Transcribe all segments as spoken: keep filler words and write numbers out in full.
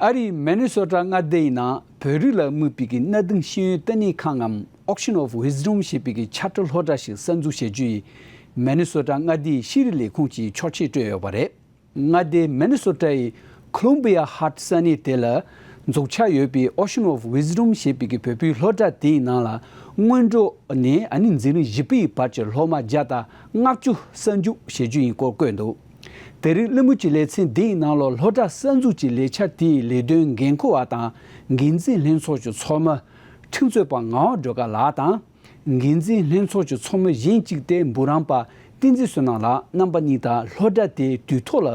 ཨ་རིའི་མེ་ནི་སོ་ཊ་མངའ་སྡེའི་ནང་བོད་རིགས་ལ་དམིགས་པའི་གི་གནའ་དེང་ཤེས་ཡོན་ལྟེ་གནས་ཁང་ངམ་Ocean of Wisdom ཞེས་པའི་གི་ཕྱག་བྲིས་སློབ་གྲྭ་ཞིག་གསར་འཛུགས་བྱེད་རྒྱུ་ཡིན། མེ་ནི་སོ་ཊ་མངའ་སྡེའི་ཤེས་རིག་ལས་ཁུངས་ཀྱིས་ཆོག་མཆན་སྤྲད་ཡོད་པ་རེད། མངའ་སྡེ་མེ་ནི་སོ་ཊ་ཡི་Columbia Heights ས་གནས་དེ་ལ་འཛུགས་འཆར་ཡོད་པའི་Ocean of Wisdom ཞེས་པའི་གི་བོད་པའི་སློབ་གྲྭ་དེའི་ནང་ལ་སྔོན་འགྲོ་ནས་ཨ་ནི་འཛིན་རིམ་བཞི་པའི་བར་གྱི་སློབ་མ་བརྒྱ་དང་ལྔ་བཅུ་གསར་འཇུག་བྱེད་རྒྱུ་ཡིན་སྐོར་བཀོད་འདུག་དེ་རིང་གླེང་མོལ་གྱི་ལེ་ཚན་འདིའི་ནང་ལ་སློབ་གྲྭ་གསར་འཛུགས་ཀྱི་ལས་འཆར་དེའི་ལས་དོན་འགན་འཁུར་བ་དང་འགན་འཛིན་ལྷན་ཚོགས་ཀྱི་ཚོགས་མི་ཁྲིམས་རྩོད་པ་ངག་དབང་སྒྲོལ་དཀར་ལགས་དང་། འགན་འཛིན་ལྷན་ཚོགས་ཀྱི་ཚོགས་མི་གཞན་གཅིག་སྟེ་འབུམ་རམས་པ་བསྟན་འཛིན་བསོད་ནམས་ལགས་རྣམ་པ་གཉིས་དང་སློབ་གྲྭ་དེའི་དུས་ཐོག་ལ་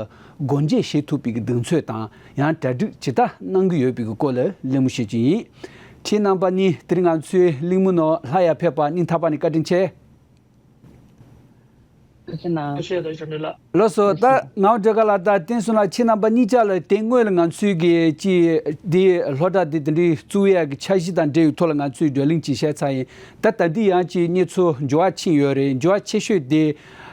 སྒོ་འབྱེད་བྱེད་ཐུབ་པའི་གདེང་ཚོད་དང་ཡང་གྲ་སྒྲིག་ཇི་ལྟར་གནང་གི་ཡོད་པའི་སྐོར་ལ་གླེང་མོལ་བྱེད་ཀྱི་ཡིན། ཁྱེད་རྣམ་པ་གཉིས་དེ་རིང་ང་ཚོའི་གླེང་མོལ་ནང་ལྷ་ཡར་ཕེབས་པ་སྙིང་ཐག་པ་ནས་བཀའ་དྲིན་ཆེ། ཐུགས་རྗེ་གནང་། ཐུགས་རྗེ་གནང་། ལགས་སོ། ད་ངག་དབང་སྒྲོལ་དཀར་ལགས་དང་བསྟན་བསོད་ལགས་ཁྱེད་རྣམ་པ་གཉིས་ཆ་ལ་དེ་སྔོན་ལ་ང་ཚོའི་གི་ཅི་འདི་སློབ་གྲྭ་འདི་དེ་འདྲའི་བཙུགས་ཡག་གི་འཆར་གཞི་དང་འབྲེལ་བའི་ཐོག་ལ་ང་ཚོས་བགྲོ་གླེང་ཅིག་བྱས་ཚར་ཡིན། ད་ད་འདི་ཡང་ཅིག་གནས་ཚུལ་འགྱུར་བ་ཕྱིན་ཡོད་རེད། འགྱུར་བ་ཆེ་ཤོས་དེ་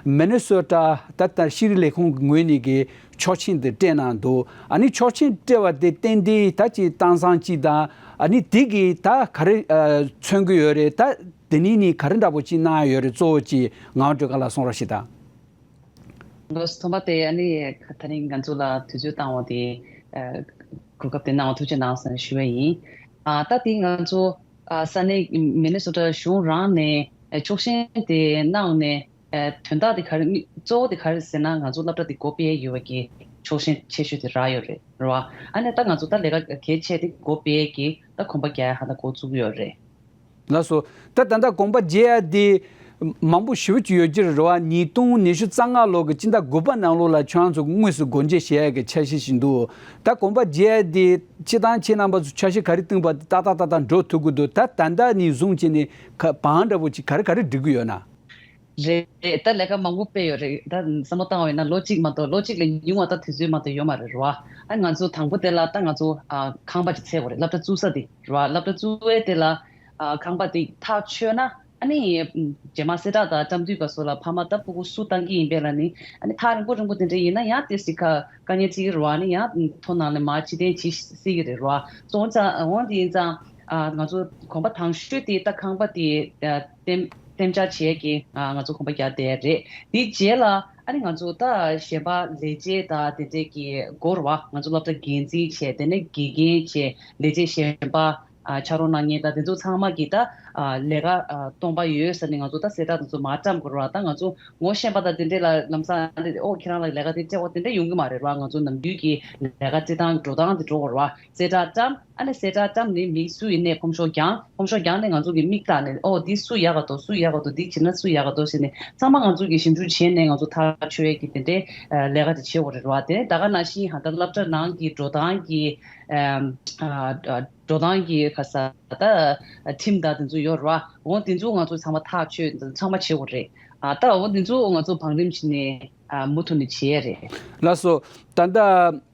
མི་ནི་སོ་ཊ་ད་ལྟ་ཤེས་རིག་ལས་ཁུངས་ཀྱི་ངོས་ནས་གི་ཆོག་མཆན་དེ་སྤྲད་གནང་འདུག་ཨ་ནི་ཆོག་མཆན་སྤྲད་པ་དེ་ཏན་ཏན་ད་ཅིག་གཏམ་བཟང་ཅིག་དང་ཨ་ནི་དེ་གི་ད་ག་རེ་མཚོན་གི་ཡོད་རེད། ད་དེ་ནས་ནི་ག་རེ་འདྲ་པོ་ཅིག་གནང་ཡ་ཡོད་རེད། གཙོ་བོ་ཅིག་ངག་དབང་སྒྲོལ་དཀར་ལགས་གསུང་རོགས་ཞེས་དང་། ལགས་སོ། ཐོག་མ་དེ་ཨ་ནི་ད་རིང་ང་ཚོ་ལ་དུས་ཚོད་བཏང་བ་དེ་གོ་སྐབས་དེ་གནང་བ་ཐུགས་རྗེ་གནང་ཟེར་ཞུ་བ་ཡིན། ཨ་ད་དེ་ང་ཚོ་ཨ་ས་གནས་མི་ནི་སོ་ཊ་གཞུང་རང་ནས་ཨ་ཆོག་མཆན་དེ་གནང་ནས་ཨ་དོན་དག་དེ་ག་རེ་དམིགས་གཙོ་བོ་དེ་ག་རེ་ཟེར་ན་ང་ཚོ་སློབ་གྲྭ་དེ་སྒོ་ཕྱེ་ཡོད་པ་གི་ཆོག་མཆན་ཆེ་ཤོས་དེ་རག་ཡོད་རེད་རེད་བ། ཨ་ནི་ད་ང་ཚོ་ད་ལས་ཀ་གལ་ཆེ་དེ་སྒོ་ཕྱེ་གི་ད་གོམ་པ་རྒྱག་ཡ་ཧ་ད་འགོ་བཙུགས་ཡོད་རེད། ལགས་སོ། ད་ད་ལྟ་གོམ་པ་རྒྱག་ཡ་དེ་མང་པོ་ཞེ་པོ་ཅིག་ཡོད་ཀྱི་རེད་བ། ཉིས་སྟོང་ཉི་ཤུ་རྩ་ལྔ་ལོ་གི་སྤྱི་ཟླ་དགུ་པ་ནང་ལོགས་ལ་ཁྱོད་རང་ཚོ་དངོས་སུ་སྒོ་འབྱེད་བྱེད་ཡ་གི་འཆར་གཞི་ཞིག་འདུག་ད་གོམ་པ་རྒྱག་ཡ་དེ་སྤྱིར་བཏང་ཁྱེད་རྣམ་པ་ཚོ་འཆར་གཞི་ག་རེ་བཏིང་པ་དེ་ཏག་ཏག་ཏག་ཏག་འགྲོ་ཐུབ་ཀྱི་འདུག་ད་ད་ལྟ་ནས་བཟུང་བྱས་ནས་ག་བང་འདྲ་པོ་ཅིག་ག་རེ་ག་རེ་སྒྲིག་གི་ཡོད་ན། རེད། ད་ལས་ཀ་མང་པོ་སྤེལ་ཡོད་རེད། ད་བསམ་བློ་བཏང་བ་ཡིན་ན་ལོ་གཅིག་མ་གཏོགས་ལོ་གཅིག་ལས་ཉུང་བ་ད་དུས་ཚོད་མ་གཏོགས་ཡོད་མ་རེད་རེད་བ། ཨ་ང་ཚོ་དང་པོ་དེ་ལ་ད་ང་ཚོ་ཨ་ཁང་པ་ཅིག་འཚོལ་དགོས་རེད། སློབ་གྲྭ་བཙུགས་ས་དེ་རེད་བ། སློབ་གྲྭ་བཙུགས་པའི་དེ་ལ་ཨ་ཁང་པ་དེ་ཐག་ཆོད་ན་ཨ་ནི་རྗེས་མ་གསལ་བསྒྲགས་དང་བཀྲམ་དུས་སྐབས་སུ་ལ་ཕ་མ་ད་ཕྲུ་གུ་སུ་བཏང་གི་ཡིན་པས་ལ་ནི་ཨ་ནི་ཐག་རིང་པོ་རིང་པོ་དེ་འདྲ་ཡིན་ན་ཡང་ཏོག་ཙམ་དཀའ་ངལ་འཕྲད་ཀྱི་རེད་བ། ཨ་ནི་ཡང་ཐོ་ནང་ནས་མར་ཕྱིར་འཐེན་བྱེད་སྲིད་ཀྱི་རེད་རེད་བ། སོང་ཙང་འོ་དེ་ཡིན་ཙང་ཨ་ང་ཚོ་གོམ་པ་དང་ཤོས་དེ་ད་ཁང་པ་དེ་ཨ་གཏན་གཏན་འཇགས་བྱེད་ཀྱི་ཨ་ང་ཚོ་གོམ་པ་རྒྱག་བསྡད་རེད། དེའི་རྗེས་ལ་ཨ་ནི་ང་ཚོ་ད་གཞན་པ་ལས་བྱེད་དང་དེ་འདྲས་ཀྱི་སྐོར་བ་ང་ཚོ་སློབ་གྲྭ་འགན་འཛིན་བྱས། དེ་ནས་དགེ་རྒན་བྱས། ལས་བྱེད་གཞན་པ་ཨ་ཕྱག་རོགས་གནང་མཁན་དང་དེ་ཚོ་ཚང་མ་གིས་ད་ཨ་ལས་ཀ་ཨ་སྟོང་པ་ཡོད་ཟེར་ནས་ང་ཚོ་ད་གསལ་བསྒྲགས་དེ་ཚོ་མར་བཀྲམ་དགོས་རེད་བ། ད་ང་ཚོ་ངོ་ཤེས་པ་དང་དེ་འདྲས་ལ་ལམ་སང་ཨ་འདྲས་ཨོ་ཁྱེད་རང་ལ་ལས་ཀ་དེ་སྤྲད་དགོས་དེ་འདྲས་ཡོང་གི་མ་རེད་བ། ང་ཚོ་ནམ་རྒྱུན་གྱི་ལས་ཀ་སྤྲད་སྟངས་འགྲོ་སྟངས་དེ་འགྲོ་དགོས་རེད་བ། གསལ་བསྒྲགས་བཀྲམ། ཨ་ནི་གསལ་བསྒྲགས་བཀྲམ་ནས་མི་སུ་ཡིན་ནའི་ཕོམ་ཤོག་བརྒྱངས། ཕོམ་ཤོག་བརྒྱངས་ནས་ང་ཚོ་གི་མིག་བལྟས་ནས་ཨོ་འདི་སུ་ཡག་ག་འདུག་སུ་ཡག་ག་འདུག་འདི་བྱས་ན་སུ་ཡག་ག་འདུག་ཟེར་ནས་ཚང་མ་ང་ཚོ་གི་ཞིབ་འཇུག་བྱས་ནས་ང་ཚོ་ཐག་ཆོད་ཀྱི་དེ་འདྲའི་ལས་ཀ་དེ་བྱེད་དགོས་རེད་བ། དེ་ནས་ད་ག་ནང་བཞིན་ཧ་ད་སློབ་གྲྭ་ནང་གི་འགྲོ་སྟངས་ཀྱི་ཨ་འགྲོ་སྟངས་ཀྱི་ག་ས་ད་ཁྲིམས་དང་དེ་ཚོ་ཡོད་རེད་བ། འོ་དེ་ཚོ་ང་ཚོ་ཚང་མ་ཐག་ཆོད་ཚང་མ་བྱེད་དགོས་རེད། ཨ་ད་འོ་དེ་ཚོ་ང་ཚོ་བང་རིམ་བྱས་ནས་ཨ་མུ་མཐུད་ནས་བྱེད་ཡས་རེད། ལགས་སོ། ད་ལྟ་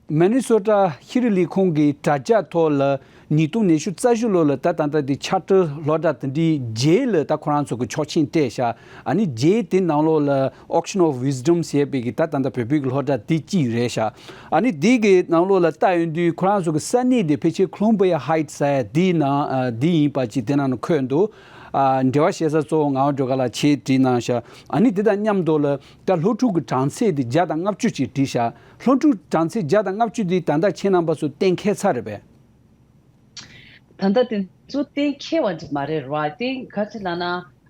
མི་ནི་སོ་ཊ་ཤེས་རིག་ལས་ཁུངས་ཀྱི་དྲ་རྒྱ་ཐོག་ལ་ཉིས་སྟོང་ཉི་ཤུ་རྩ་བཞི་ལོ་ལ་ད་ད་ལྟ་དེ་ཕྱག་བྲིས་སློབ་གྲྭ་དེ་འདྲའི་རྗེས་ལ་ད་ཁོ་རང་ཚོ་གི་ཆོག་མཆན་སྤྲད་ཤག་ཨ་ནི་རྗེས་དེ་ནང་ལོགས་ལ་Ocean of Wisdom ཞེས་པའི་གི་ད་ད་ལྟ་བོད་པའི་གི་སློབ་གྲྭ་དེ་གཅིག་རེད་ཤག་ཨ་ནི་དེ་གི་ནང་ལོགས་ལ་ལྟ་ཡོང་དུས་ཁོ་རང་ཚོ་གི་ས་གནས་དེ་ཕལ་ཆེར་Columbia Heights ཟེར་དེའི་ནང་ཨ་དེ་ཡིན་པ་ཅིག་དེ་ནང་ལ་འཁོད་འདུག་ཨ་འབྲེལ་བ་བྱེད་ས་གཙོ་བོ་ངག་དབང་སྒྲོལ་དཀར་ལགས་བྱས་བྲིས་གནང་ཤག་ཨ་ནི་དེ་དང་མཉམ་དུ་ལ་ད་སློབ་ཕྲུག་གི་གྲངས་ཚད་དེ་བརྒྱ་དང་ལྔ་བཅུ་ཅིག་བྲིས་ཤག་སློབ་ཕྲུག་གྲངས་ཚད་བརྒྱ་དང་ལྔ་བཅུ་དེ་ད་ལྟ་ཁྱེད་རྣམ་པ་ཚོ་གཏན་འཁེལ་ཚར་རེད་པས། ད་ལྟ་དེ་ཚོ་གཏན་འཁེལ་བ་འདྲ་མ་རེད་ར། དེ་ག་ཅི་ལབ་ན།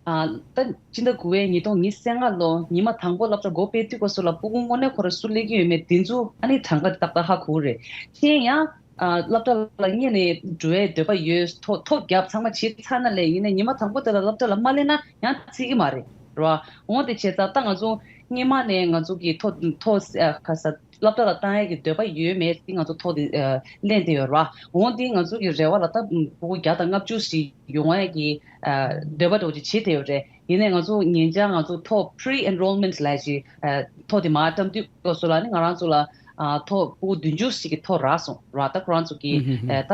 ཨ་ད་སྤྱི་ཟླ་དགུ་པའི་ཉིས་སྟོང་ཉི་ཤུ་རྩ་ལྔ་ལོ་ཉི་མ་དང་པོ་སློབ་གྲྭ་སྒོ་ཕྱེ་དུས་སྐབས་སུ་ལ་སྤུ་གུ་དངོས་གནས་ཁོ་རང་སུ་སླེབས་ཀྱི་ཡོད་མེད་དེ་ཚོ་ཨ་ནི་གྲངས་ཀ་དེ་ཏག་ཏག་ཧ་གོ་གི་རེད། གཞན་ཡང་ཨ་སློབ་གྲྭ་ལ་སྔོན་ནས་འགྲོ་ཡའི་འདོད་པ་ཡོད། ཐོ་ཐོ་བརྒྱབ་ཚང་མ་བྱས་ཚར་ན་ལས་ཡིན་ནའི་ཉི་མ་དང་པོ་དེ་ལ་སློབ་གྲྭ་ལ་མ་སླེབས་ན་ཡང་བརྩི་གི་མ་རེད་ར། འོ་དེ་བྱས་ཙང་ད་ང་ཚོ་སྔོན་མ་ནས་ང་ཚོ་གི་ཐོ་ཐོ་ཨ་ག་ས། སློབ་གྲྭ་ལ་བཏང་ཡས་ཀྱི་འདོད་པ་ཡོད་མེད་དེ་ང་ཚོ་ཐོ་དེ་ཨ་ལེན་བསྡད་ཡོད་རེད་བ། འོ་དེ་ང་ཚོ་གི་རེ་བ་ལ་ད་ཕྲུ་གུ་བརྒྱ་དང་ལྔ་བཅུ་ཞིག་ཡོང་ཡས་ཀྱི་ཨ་འདོད་པ་འདྲ་བོ་ཅིག་བྱེད་བསྡད་ཡོད་རེད། ཡིན་ནའི་ང་ཚོ་ཉེ་ཆར་ང་ཚོ་ཐོ་pre enrollment ལབ་ཡས་ཅིག་ཨ་ཐོ་དེ་མར་བཀྲམ་དུས་སྐབས་སུ་ལ་ནི་ང་རང་ཚོ་ལ་ཨ་ཐོ་ཕྲུ་གུ་བདུན་ཅུ་ཞིག་གི་ཐོ་རག་སོང་ར། ད་ཁོ་རང་ཚོ་གི་ཨ་ད་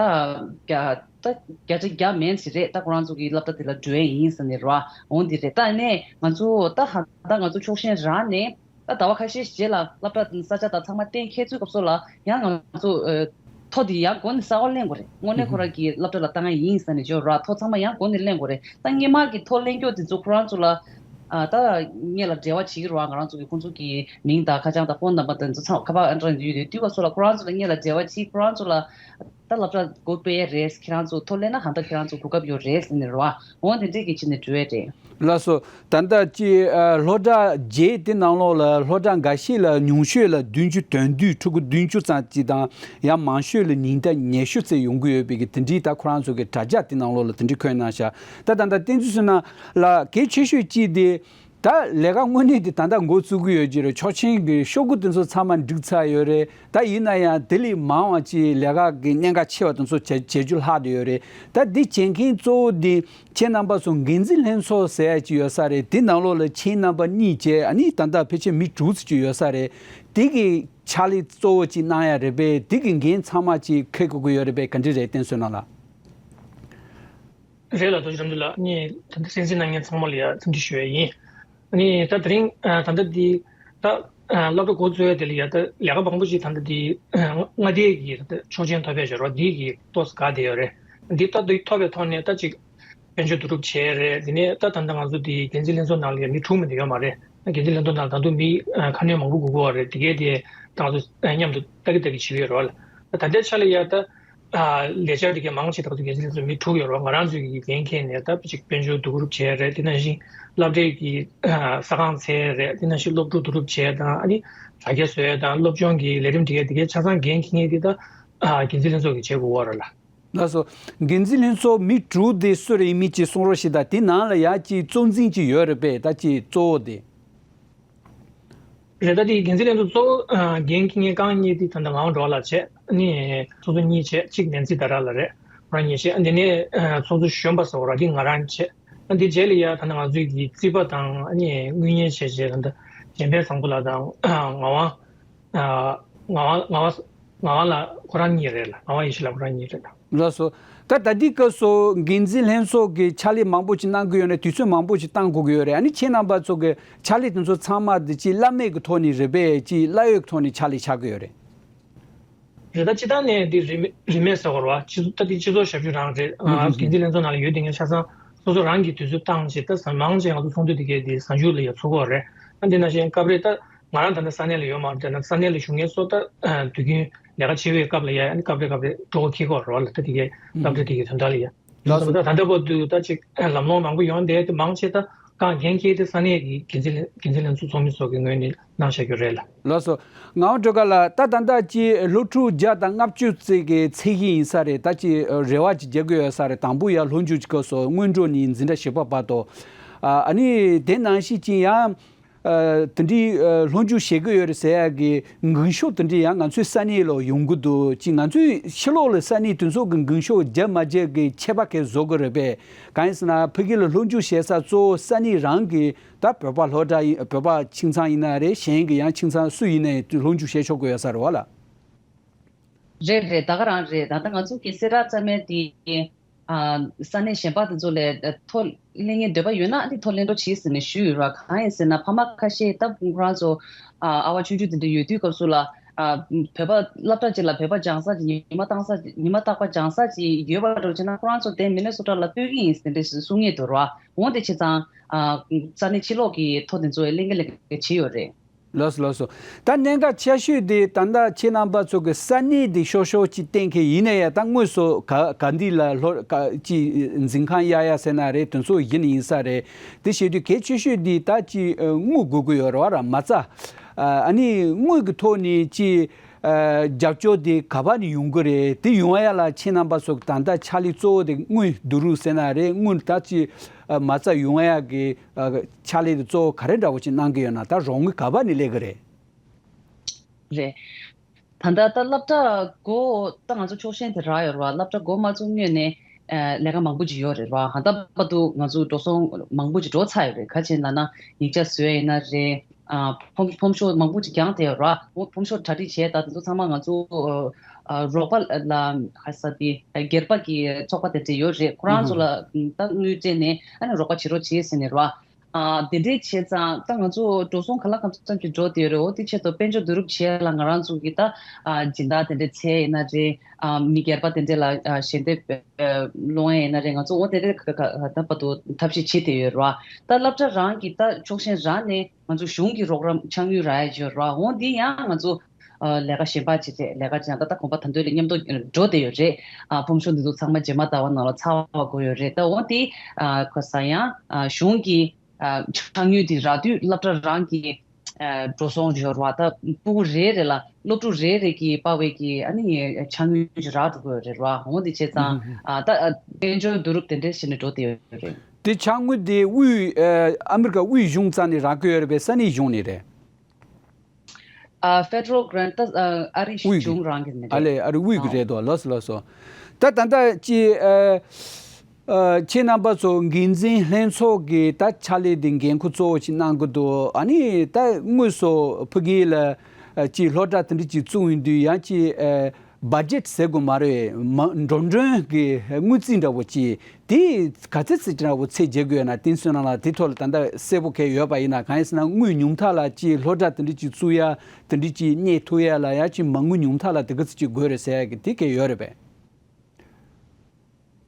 བརྒྱ་ད་བརྒྱ་ཆ་བརྒྱ་མིན་ཞིག་རེད། ད་ཁོ་རང་ཚོ་གི་སློབ་གྲྭ་དེ་ལ་འགྲོ་ཡས་ཡིན་ཟེར་ནས་ར། འོ་འདི་རེད། ད་ནས་ང་ཚོ་ད་ཧ་ད་ང་ཚོ་ཆོག་མཆན་རག་ནས། ད་ཟླ་བ་ཁ་ཤས་རྗེས་ལ་སློབ་གྲྭ་དང་ས་ཆ་དང་ཚང་མ་གཏན་འཁེལ་ཚུལ་སྐབས་སུ་ལ་ཡང་ང་ཚོ་ཨ་ ཐོ་དེ་ཡང་སྒོ་ནས་གསར་པ་ལེན་དགོས་རེད། དངོས་གནས་ཁོ་རང་གིས་སློབ་གྲྭ་ལ་བཏང་ཡ་ཡིན་ཟེར་ནས་བརྗོད་ར། ཐོ་ཚང་མ་ཡང་སྒོ་ནས་ལེན་དགོས་རེད། ད་སྔོན་མ་གི་ཐོ་ལེན་རྒྱུ་དེ་ཚོ་ཁོ་རང་ཚོ་ལ་ཨ་ད་སྔོན་ལ་འབྲེལ་བ་བྱེད་ཀྱི་རེད་བ། ང་རང་ཚོ་གི་ཁོང་ཚོ་གི་མིང་དང་ཁ་བྱང་དང་ཕོན་ནམ་བར་དེ་ཚོ་ཚང་ཁ་པར་ཨང་གྲངས་ཡོད་དུས། དུས་སྐབས་སུ་ལ་ཁོ་རང་ཚོ་ལ་སྔོན་ལ་འབྲེལ་བ་བྱེད། ཁོ་རང་ཚོ་ལ་ད་སློབ་གྲྭ་སྒོ་ཕྱེ་ཡ་རེད། ཁྱེད་རང་ཚོ་ཐོ་ལེན་ན་ཧ་ད་ཁྱེད་རང་ཚོ་གོ་སྐབས་ཡོད་རེད་ཟེར་ནས་རེད་བ། འོ་དེ་འདྲས་ཀྱི་ཆེད་ནས་འགྲོ་ཡ་རེད། ལགས་སོ། ད་ལྟ་ཅི་ཨ་སློབ་གྲྭ་བརྒྱད་དེ་ནང་ལོགས་ལ་སློབ་གྲྭ་འགའ་ཤས་ལ་ཉུང་ཤོས་ལ་བདུན་ཅུ་དོན་བདུན། ཕྲུ་གུ་བདུན་ཅུ་ཙམ་ཅིག་དང་། ཡང་མང་ཤོས་ལ་ཉིན་ལྟར་ཉི་ཤུ་ཙམ་ཡོང་གི་ཡོད་པའི་གི་དེ་འདྲའི་ད་ཁོ་རང་ཚོ་གི་དྲ་རྒྱ་དེ་ནང་ལོགས་ལ་དེ་འདྲའི་འཁོད་གནང་ཤག་ད་ད་ལྟ་བསྟན་འཛིན་བསོད་ནམས་ལགས་གལ་ཆེ་ཤོས་གཅིག་དེ། ད་ལས་ཀ་དངོས་གནས་དེ་ད་ལྟ་འགོ་བཙུགས་ཀྱི་ཡོད་ཀྱི་རེད། ཆོག་མཆན་གྱི་ཤོག་གུ་དེ་ཚོ་ཚང་མ་འགྲིག་ཚར་ཡོད་རེད། ད་ཡིན་ན་ཡང་དེ་ལས་མང་བ་ཅིག་ལས་ཀ་གི་གནད་འགག་ཆེ་བ་དེ་ཚོ་བྱེད་བྱེད་རྒྱུ་ལྷག་བསྡད་ཡོད་རེད། ད་འདི་བྱེད་མཁན་གཙོ་བོ་དེ་ཁྱེད་རྣམ་པ་ཚོ་འགན་འཛིན་ལྷན་ཚོགས་ཟེར་ཡ་ཅིག་ཡོད་ས་རེད། དེ་ནང་ལོགས་ལ་ཁྱེད་རྣམ་པ་གཉིས་བྱས། ཨ་ནི་ད་ལྟ་ཕལ་ཆེར་མི་དྲུག་ཙམ་ཅིག་ཡོད་ས་རེད། དེ་གི་ཕྱག་ལས་གཙོ་བོ་ཅིག་གནང་ཡ་རེད་པས། དེ་གི་འགན་ཚང་མ་ཅིག་འཁྱེར་དགོས་ཀྱི་ཡོད་རེད་པས། ག་འདྲ་རེད། བསྟན་བསོད་ནམས་ལགས། རེད་ལགས། རྡོ་རྗེ་རྣམ་གྲོལ་ལགས། ངས་ད་ལྟ་གསན་གཟིགས་གནང་མཁན་ཚང་མ་ལ་ཡང་འཚམས་འདྲི་ཞུ་ཡ་ཡིན། ཨ་ནི་ད་དེ་རིང་ཨ་ད་ལྟ་འདི་ད་ཨ་སློབ་གྲྭ་འགོ་བཙུགས་ཡ་དེ་ལ་ཡ་ད་ལས་ཀ་མང་པོ་ཞིག་ད་ལྟ་འདི་ཨ་མངའ་སྡེ་གི་ད་ལྟ་ཆོག་མཆན་ཐོབ་ཡ་ཞོར་བ་འདི་གི་ཏོག་ཙམ་འགག་བསྡད་ཡོད་རེད། འདི་ད་འདི་ཐོབ་པའི་ཐོག་ནས་ད་ཅིག་དཔལ་འབྱོར་བསྡུ་རུབ་བྱས་རེད། དེ་ནས་ད་ད་ལྟ་ང་ཚོ་འདི་འགན་འཛིན་ལྷན་ཚོགས་ནང་ལ་ཡ་མི་དྲུག་མ་གཏོགས་ཡོད་མ་རེད། འགན་འཛིན་ལྷན་ཚོགས་ནང་ད་དུང་མི་ཨ་ཁ་སྣོན་མང་པོ་དགོས་ཀྱི་ཡོད་རེད། དེ་གས་དེ་ད་ང་ཚོ་ཨ་མཉམ་དུ་ལྟ་གི་ལྟ་གི་བྱེད་ཀྱི་ཡོད་རེད་བ་ལ། ད་ལྟའི་ཆ་ལ་ཡ་ད་ཨ་ལས་འཆར་དེ་གའི་མང་ཆེ་ད་ང་ཚོ་འགན་འཛིན་ཚོ་མི་དྲུག་ཡོད་རེད་བ། ང་རང་ཚོའི་གི་འགན་འཁྱེར་ནས་ད་ཅིག་དཔལ་འབྱོར་བསྡུ་རུབ་བྱས་རེད། དེ་ནང་བཞིན་སློབ་གྲྭའི་གི་ཨ་ས་ཁང་འཚོལ་རེད། དེ་ནང་བཞིན་སློབ་ཕྲུག་བསྡུ་རུབ་བྱས་དང་། ཨ་ནི་དྲ་རྒྱ་བཟོ་ཡ་དང་། སློབ་སྦྱོང་གི་ལས་རིམ་དེ་གའི་དེ་གའི་ཆ་ཚང་འགན་འཁྱེར་མཁན་དེ་ད་ཨ་འགན་འཛིན་ལྷན་ཚོགས་ཀྱིས་བྱེད་དགོས་པ་རེད་ལ། ལགས་སོ། འགན་འཛིན་ལྷན་ཚོགས་མི་དྲུག་དེ་སུ་རེད་ཡིན་མིན་ཅིག་གསུང་རོགས་ཞེས་དང་། དེ་ནང་ལ་ཡ་ཅིག་གཙོ་འཛིན་ཅིག་ཡོད་རེད་པས། ད་ཅིག་གཙོ་བོ་དེ། རེད། ད་དེ་འགན་འཛིན་ལྷན་ཚོགས་གཙོ་བོ་ཨ་འགན་འཁྱེར་མཁན་རྐང་གཉིས་དེ་ད་ལྟ་ངག་དབང་སྒྲོལ་དཀར་ལགས་བྱས། ཨ་ནི་ཚོགས་གཙོ་གཉིས་བྱས། གཅིག་ནེན་སི་དྷ་ར་ལགས་རེད། ཁོ་རང་གཉིས་བྱས། ཨ་དེ་ནས་ཨ་ཚོགས་གཙོ་གཞོན་པ་ཟེར་བ་ར་དེ་ང་རང་བྱས། ཨ་དེ་རྗེས་ལ་ཡ་ད་ལྟ་ང་ཚོའི་གི་རྩིས་པ་དང་། ཨ་ནི་དངུལ་གཉེར་བྱས་བྱས་ད་ལྟ་གཞན་ཕན་བཟང་པོ་ལགས་དང་ཨ་ངག་དབང་ཨ་ངག་དབང་ངག་དབང་ངག་དབང་ལགས་ཁོ་རང་གཉིས་རེད་ལ། ངག་དབང་ཡེ་ཤེས་ལགས་ཁོ་རང་གཉིས་རེད་ལ། ལགས་སོ། ད་ད་ལྟའི་སྐབས་སུ་འགན་འཛིན་ལྷན་ཚོགས་ཀྱི་ཕྱག་ལས་མང་པོ་ཅིག་གནང་གི་ཡོད་རེད། དུས་ཚོད་མང་པོ་ཅིག་བཏང་དགོས་ཀྱི་ཡོད་རེད། ཨ་ནི་ཁྱེད་རྣམ་པ་ཚོ་གི་ཕྱག་ལས་དེ་ཚོ་ཚང་མ་དེ་ཅིག་བླ་མེད་ཀྱི་ཐོག་ནས་རེད་པས། ཅིག་གླ་ཡོད་ཀྱི་ཐོག་ནས་ཕྱག་ལས་བཞག་གི་ཡོད་རེད། རེད། ད་སྤྱིར་བཏང་ནས་འདི་རིན་མེད་རིན་མེད་ཟེར་བ་རེད་བ། སྤྱི་ཚོགས་ད་འདི་སྤྱི་ཚོགས་ཞབས་ཞུ་རང་རེད། ཨ་འགན་འཛིན་ལྷན་ཚོགས་ནང་ལ་ཡོད་དེ་ངས་ཆ་ཚང་སོ་སོ་རང་གིས་དུས་ཚོད་བཏང་བྱས། ད་ཟ་མང་ཆེ་ང་ཚོ་ཚོགས་འདུ་དེ་གས་དེ་གཟའ་མཇུག་ལ་ཡ་ཚོགས་ཀྱི་ཡོད་རེད། ཨ་འདི་ནང་བཞིན་སྐབས་རེ་ད་ང་རང་ད་ལྟ་ས་གནས་ལ་ཡོད་མ་རེད། ད་ནང་ས་གནས་ལ་བཞུགས་མཁན་ཚོ་ད་ཨ་དུས་རྒྱུན་ལས་ཀ་བྱེད་པའི་སྐབས་ལ་ཡ། ཨ་ནི་སྐབས་རེ་སྐབས་རེ་འགྲོ་འཁེལ་གྱི་ཡོད་རེད་བ་ལ། ད་དེ་གས་སློབ་གྲྭ་དེ་གའི་དོན་དག་ལ་ཡ། ལགས་སོ། ད་ད་ལྟ་བར་དུ་ད་ཅིག་ལམ་ལྷོང་མང་པོ་ཡོང་བསྡད་དེ། མང་ཆེ་ད་རྐང་འགན་འཁྱེར་དེ་ས་གནས་ཀྱི་འགན་འཛིན་འགན་འཛིན་ལྷན་ཚོགས་ཚོགས་མི་ཚོ་གི་ངོས་ནས་གནང་བཞག་རྒྱུ་རེད་ལ། ལགས་སོ། ངག་དབང་སྒྲོལ་དཀར་ལགས། ད་ད་ལྟ་ཅིག་སློབ་ཕྲུག་བརྒྱ་དང་ལྔ་བཅུ་ཙམ་གྱི་ཚད་གཞི་ཡིན་ས་རེད། ད་ཅིག་རེ་བ་ཅིག་རྒྱག་གི་ཡོད་ས་རེད། དང་པོ་ཡར་སློབ་འཇུག་གི་སྐབས་སུ་སྔོན་འགྲོ་ནས་འཛིན་གྲྭ་བཞི་པ་བར་དུ། ཨ་ནི་དེ་ནང་བཞིན་ཅིག་ཡང་ཨ་དེ་འདྲའི་ཨ་སློབ་འཇུག་བྱེད་ཀྱི་ཡོད་རེད་ཟེར་ཡག་གི་འགུལ་ཤུགས་དེ་འདྲའི་ཡང་ང་ཚོའི་ས་གནས་ལ་ཡོང་གི་འདུག་ཅིག་ང་ཚོའི་ཕྱི་ལོགས་ལ་ས་གནས་དེ་ཚོ་གི་འགུལ་ཤུགས་རྒྱབ་མ་རྒྱབ་ཀྱི་ཁྱད་པར་ག་རེ་བཟོ་གི་རེད་པས། གང་ཡིན་ཟེར་ན་ཕ་གི་ལ་སློབ་འཇུག་བྱེད་ས་གཙོ་བོ་ས་གནས་རང་གི་ད་བོད་པ་སློབ་གྲྭ་ཡིན། བོད་པ་ཁྱིམ་ཚང་ཡིན་ན་རེད། གཞན་གྱི་ཡང་ཁྱིམ་ཚང་སུ་ཡིན་ནའི་སློབ་འཇུག་བྱེད་ཆོག་གི་ཡོད་ས་རེད་བ་ལ། རེད་རེད། ད་ག་རང་རེད། ད་ལྟ་ང་ཚོ་གི་སེ་ར་རྩ་མེད་དེ་ཨ་ས་གནས་གཞན་པ་དེ་ཚོ་ལས་ཐོ་ལེན་མཁན་འདོད་པ་ཡོད་ན་ཨ་ནི་ཐོ་ལེན་རོགས་བྱེད་ཟེར་ནས་ཞུས་ཡོད་ར། གང་ཡིན་ཟེར་ན་ཕ་མ་ཁ་ཤས་ད་ཁོ་རང་ཚོ་ཨ་ཨ་བ་ཆུང་ཆུང་དེ་འདྲ་ཡོད་དུས་སྐབས་སུ་ལ་ཨ་བོད་པ་སློབ་གྲྭ་ཅིག་ལ་བོད་པ་སྦྱང་ས་ཅིག་ཉི་མ་བཏང་ས་ཉི་མ་རྟག་པ་སྦྱང་ས་ཅིག་ཡོད་པ་འདྲ་བྱས་ན་ཁོ་རང་ཚོ་དེ་མི་ནི་སོ་ཊ་ལ་སྤོས་ཀྱི་ཡིན་ཟེར་འདྲ་གསུང་ངེས་འདུག་ར། འོ་དེ་བྱས་ཙང་ཨ་ས་གནས་ཕྱི་ལོགས་ཀྱི་ཐོ་དེ་ཚོ་ལེན་གི་ལེན་གི་བྱས་ཡོད་རེད། ལགས་སོ་ལགས་སོ། ད་གནད་འགག་ཆེ་ཤོས་དེ་ད་ལྟ་ཁྱེད་རྣམ་པ་ཚོ་གི་ས་གནས་དེ་ཤོག་ཤོག་ཅིག་གཏན་འཁེལ་ཡིན་ན་ཡང་། ད་དངོས་སུ་ག་ག་འདི་ལ་ལྷོ་ག་ཅིག་འཛིན་ཁང་གཡར་ཡ་ཟེར་ན་རེད། དེ་ཚོ་གཞི་ནས་ཡིན་ས་རེད། དེ་བྱེད་དུས་གལ་ཆེ་ཤོས་དེ་ད་ཅིག་དངུལ་དགོས་ཀྱི་ཡོད་རེད་བ་ར། མ་རྩ་ཨ་ནི་དངུལ་གྱི་ཐོག་ནས་ཅིག་ཨ་རྒྱབ་སྐྱོར་དེ་ག་པ་ནས་ཡོང་གི་རེད། དེ་ཡོང་ཡ་ལ་ཁྱེད་རྣམ་པ་ཚོ་ད་ལྟ་ཕྱག་ལས་གཙོ་བོ་དེ་དངུལ་བསྡུ་རུབ་ཟེར་ན་རེད། དངུལ་ད་ཅིག་ཨ་མ་རྩ་ཡོང་ཡ་གི་ཨ་ཕྱག་ལས་དེ་གཙོ་བོ་ག་རེ་འདྲ་བོ་ཅིག་གནང་གི་ཡོད་ན། ད་རོགས་དངུལ་ག་པ་ནས་སླེབས་གི་རེད། རེད། ད་ལྟ་ད་སློབ་གྲྭ་སྒོ་ད་ང་ཚོ་ཕྱོགས་ཞེན་དེ་རག་ཡོད་རེད་བ། སློབ་གྲྭ་སྒོ་མ་བཙུགས་སྔོན་ནས་ཨ་ལས་ཀ་མང་པོ་ཅིག་ཡོད་རེད་བ། ད་ལྟ་བར་དུ་ང་ཚོ་འགྲོ་སོང་མང་པོ་ཅིག་འགྲོ་ཚར་ཡོད་རེད། ག་རེ་ཡིན་ལབ་ན་ཡིག་ཆ་བཟོ་ཡ་ཡིན་ན་རེད། ཨ་ཕོམ་ཕོམ་ཤོག་མང་པོ་ཅིག་བརྒྱངས་བསྡད་ཡོད་ར། ཕོམ་ཕོམ་ཤོག་གྲ་སྒྲིག་བྱས། ད་དེ་ཚོ་ཚང་མ་ང་ཚོ་ཨ་རོགས་པ་ལ་ཧ་ས་དེ་སྒེར་པ་གི་ཚོགས་པ་དེ་འདྲས་ཡོད་རེད། ཁོ་རང་ཚོ་ལ་ད་དངུལ་སྤྲད་ནས་ཨ་ནི་རོགས་པ་བྱེད་རོགས་བྱེད་ཟེར་ནས་ར། ཨ་དེ་འདྲའི་བྱས་ཙང་ད་ང་ཚོ་འགྲོ་སོང་ག་ལ་གང་ཙམ་གྱི་འགྲོ་བསྡད་ཡོད་རེད། འོ་དེ་ཆེད་དུ་དཔལ་འབྱོར་བསྡུ་རུབ་བྱས་ལ་ང་རང་ཚོ་གི་ད་ཨ་སྦྱིན་བདག་དེ་འདྲའི་ཚལ་ཡིན་ན་རེད། ཨ་མི་སྒེར་པ་དེ་འདྲའི་ལ་ཨ་ཞལ་འདེབས་ཨ་སློང་ཡ་ཡིན་ན་རེད། ང་ཚོ་འོ་དེ་འདྲའི་ག་ག་ད་བར་དུ་ཐབས་ཤེས་བྱེད་བསྡད་ཡོད་རེད་བ། ད་སློབ་གྲྭ་རང་གི་ད་ཕྱོགས་ཞེན་རང་ནས་ང་ཚོ་གཞུང་གི་རོགས་རམ་ཆ་དངུལ་རག་ཡ་ཅིག་ཡོད་རེད་བ། འོ་འདི་ཡང་ང་ཚོ་ཨ་ལས་ཀ་གཞན་པ་བྱེད་བྱེད་ལས་ཀ་བྱེད་ཡང་ད་ལྟ་གོམ་པ་ད་དུང་ལ་མཉམ་དུ་འགྲོ་བསྡད་ཡོད་རེད། ཨ་ཕོམ་ཤོག་འདི་ཚོ་ཚང་མ་རྗེས་མ་ཟླ་བ་ནང་ལ་ཚར་བ་དགོས་ཡོད་རེད། ད་འོ་དེ་ཨ་ཁ་ས་ཡང་ཨ་གཞུང་གི་ཨ་ཆ་དངུལ་དེ་རག་དུས་སློབ་གྲྭ་རང་གི་ཨ་འགྲོ་སོང་ཡོད་རེད་བ། ད་ཕྲུ་གུ་རེ་རེ་ལ་སློབ་ཕྲུག་རེ་རེ་གི་པ་ཝེ་གི་ཨ་ནི་ཆ་དངུལ་ཅིག་རག་འགྲོ་གི་ཡོད་རེད་བ། འོ་དེ་བྱས་ཙང་ཨ་ད་ཨ་དཔལ་འབྱོར་བསྡུ་རུབ་དེ་འདྲ་བྱས་ནས་འགྲོ་བསྡད་ཡོད་རེད། དེ་ཆ་དངུལ་དེ་དབུས་ཨ་ཨ་མི་རི་ཀ་དབུས་གཞུང་རྩ་ནས་རག་གི་ཡོད་རེད་པས་ས་གནས་གཞུང་ནས་རེད། ཨ་ཕེ་ཌི་རལ་གྷི་རན་ཊི་ད་ཨ་ཨ་རི་དབུས་ཀྱི་གཞུང་རང་གི་ནས་ཨ་རེད། ལས་ཨ་རི་དབུས་ཀྱི་ཨ་རེད་དོ། ལགས་སོ་ལགས་སོ། ད་ད་ལྟ་ཅི་ཨ་ཨ་ཁྱེད་རྣམ་པ་ཚོ་འགན་འཛིན་ལྷན་ཚོགས་ཀྱི་ད་ཕྱག་ལས་དེ་འགན་ཁུར་གཙོ་བོ་ཅིག་གནང་གི་འདུག་ཨ་ནི་ད་དངོས་སུ་ཕ་གི་ལ་ཨ་ཅི་སློབ་གྲྭ་དེ་འདྲ་ཅིག་བཙུགས་ཡོང་དུས་ཡང་ཅི་ཨ་བ་ཇེཊ་ཟེར་དགོས་མ་རེད། མ་འགྲོ་གྲོན་གྱི་དངུལ་རྩིས་འདྲ་བོ་ཅིག་དེ་ག་ཚོད་ཙམ་འདྲ་བོ་ཚད་འཇལ་དགོས་ན། བསྟན་སྲིད་ནང་ལ་དེ་ཐོག་ལ་ད་ལྟ་གསལ་པོ་གང་ཡོད་པ་ཡིན་ན། གང་ཡིན་ཟེར་ན་དངུལ་ཉུང་མཐའ་ལ་ཅིག་སློབ་གྲྭ་དེ་འདྲ་ཅིག་བཙུགས་ཡ་དེ་འདྲ་ཅིག་གནས་ཐུབ་ཡ་ལ་ཡ་ཅིག་མ་དངུལ་ཉུང་མཐའ་ལ་དེ་ག་ཚོད་ཅིག་དགོས་རེད་ཟེར་ཡ་གི་དེ་གང་ཡོད་རེད་པས།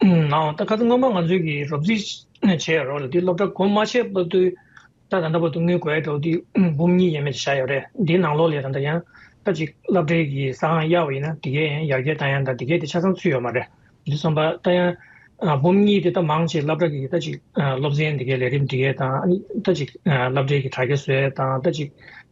ནའོ་ད་ཁ་སང་སྔོན་མ་ང་ཚོས་ཀྱི་རོབ་རྩིས་བྱས་ཡོད་རེད་བ། དེ་སློབ་གྲྭ་སྒོ་མ་ཕྱེ་བར་དུ་ད་ད་ལྟ་བར་དུ་དངུལ་དགོས་ཡ་འདྲ་བོ་དེ་འབུམ་གཉིས་ཡས་མས་བཞག་ཡོད་རེད། འདིའི་ནང་ལོགས་ལ་ད་ལྟ་ཡང་ད་ཅིག་སློབ་གྲྭའི་གི་ས་ཁང་གཡར་བ་ཡིན་ན་དེ་གའི་ཡང་ཡར་རྒྱས་བཏང་ཡ་ད་དེ་གའི་དེ་ཆ་ཚང་ཚུད་ཡོད་མ་རེད། དེ་སོང་པ་ད་ཡང་ཨ་འབུམ་གཉིས་དེ་ད་མང་ཆེ་སློབ་གྲྭ་གི་ད་ཅིག་ཨ་སློབ་ཚན་དེ་གའི་ལས་རིམ་དེ་གའི་དང་ཨ་ནི་ད་ཅིག་ཨ་སློབ་གྲྭའི་གི་དྲ་རྒྱ་བཟོ་ཡ་དང་ད་ཅིག་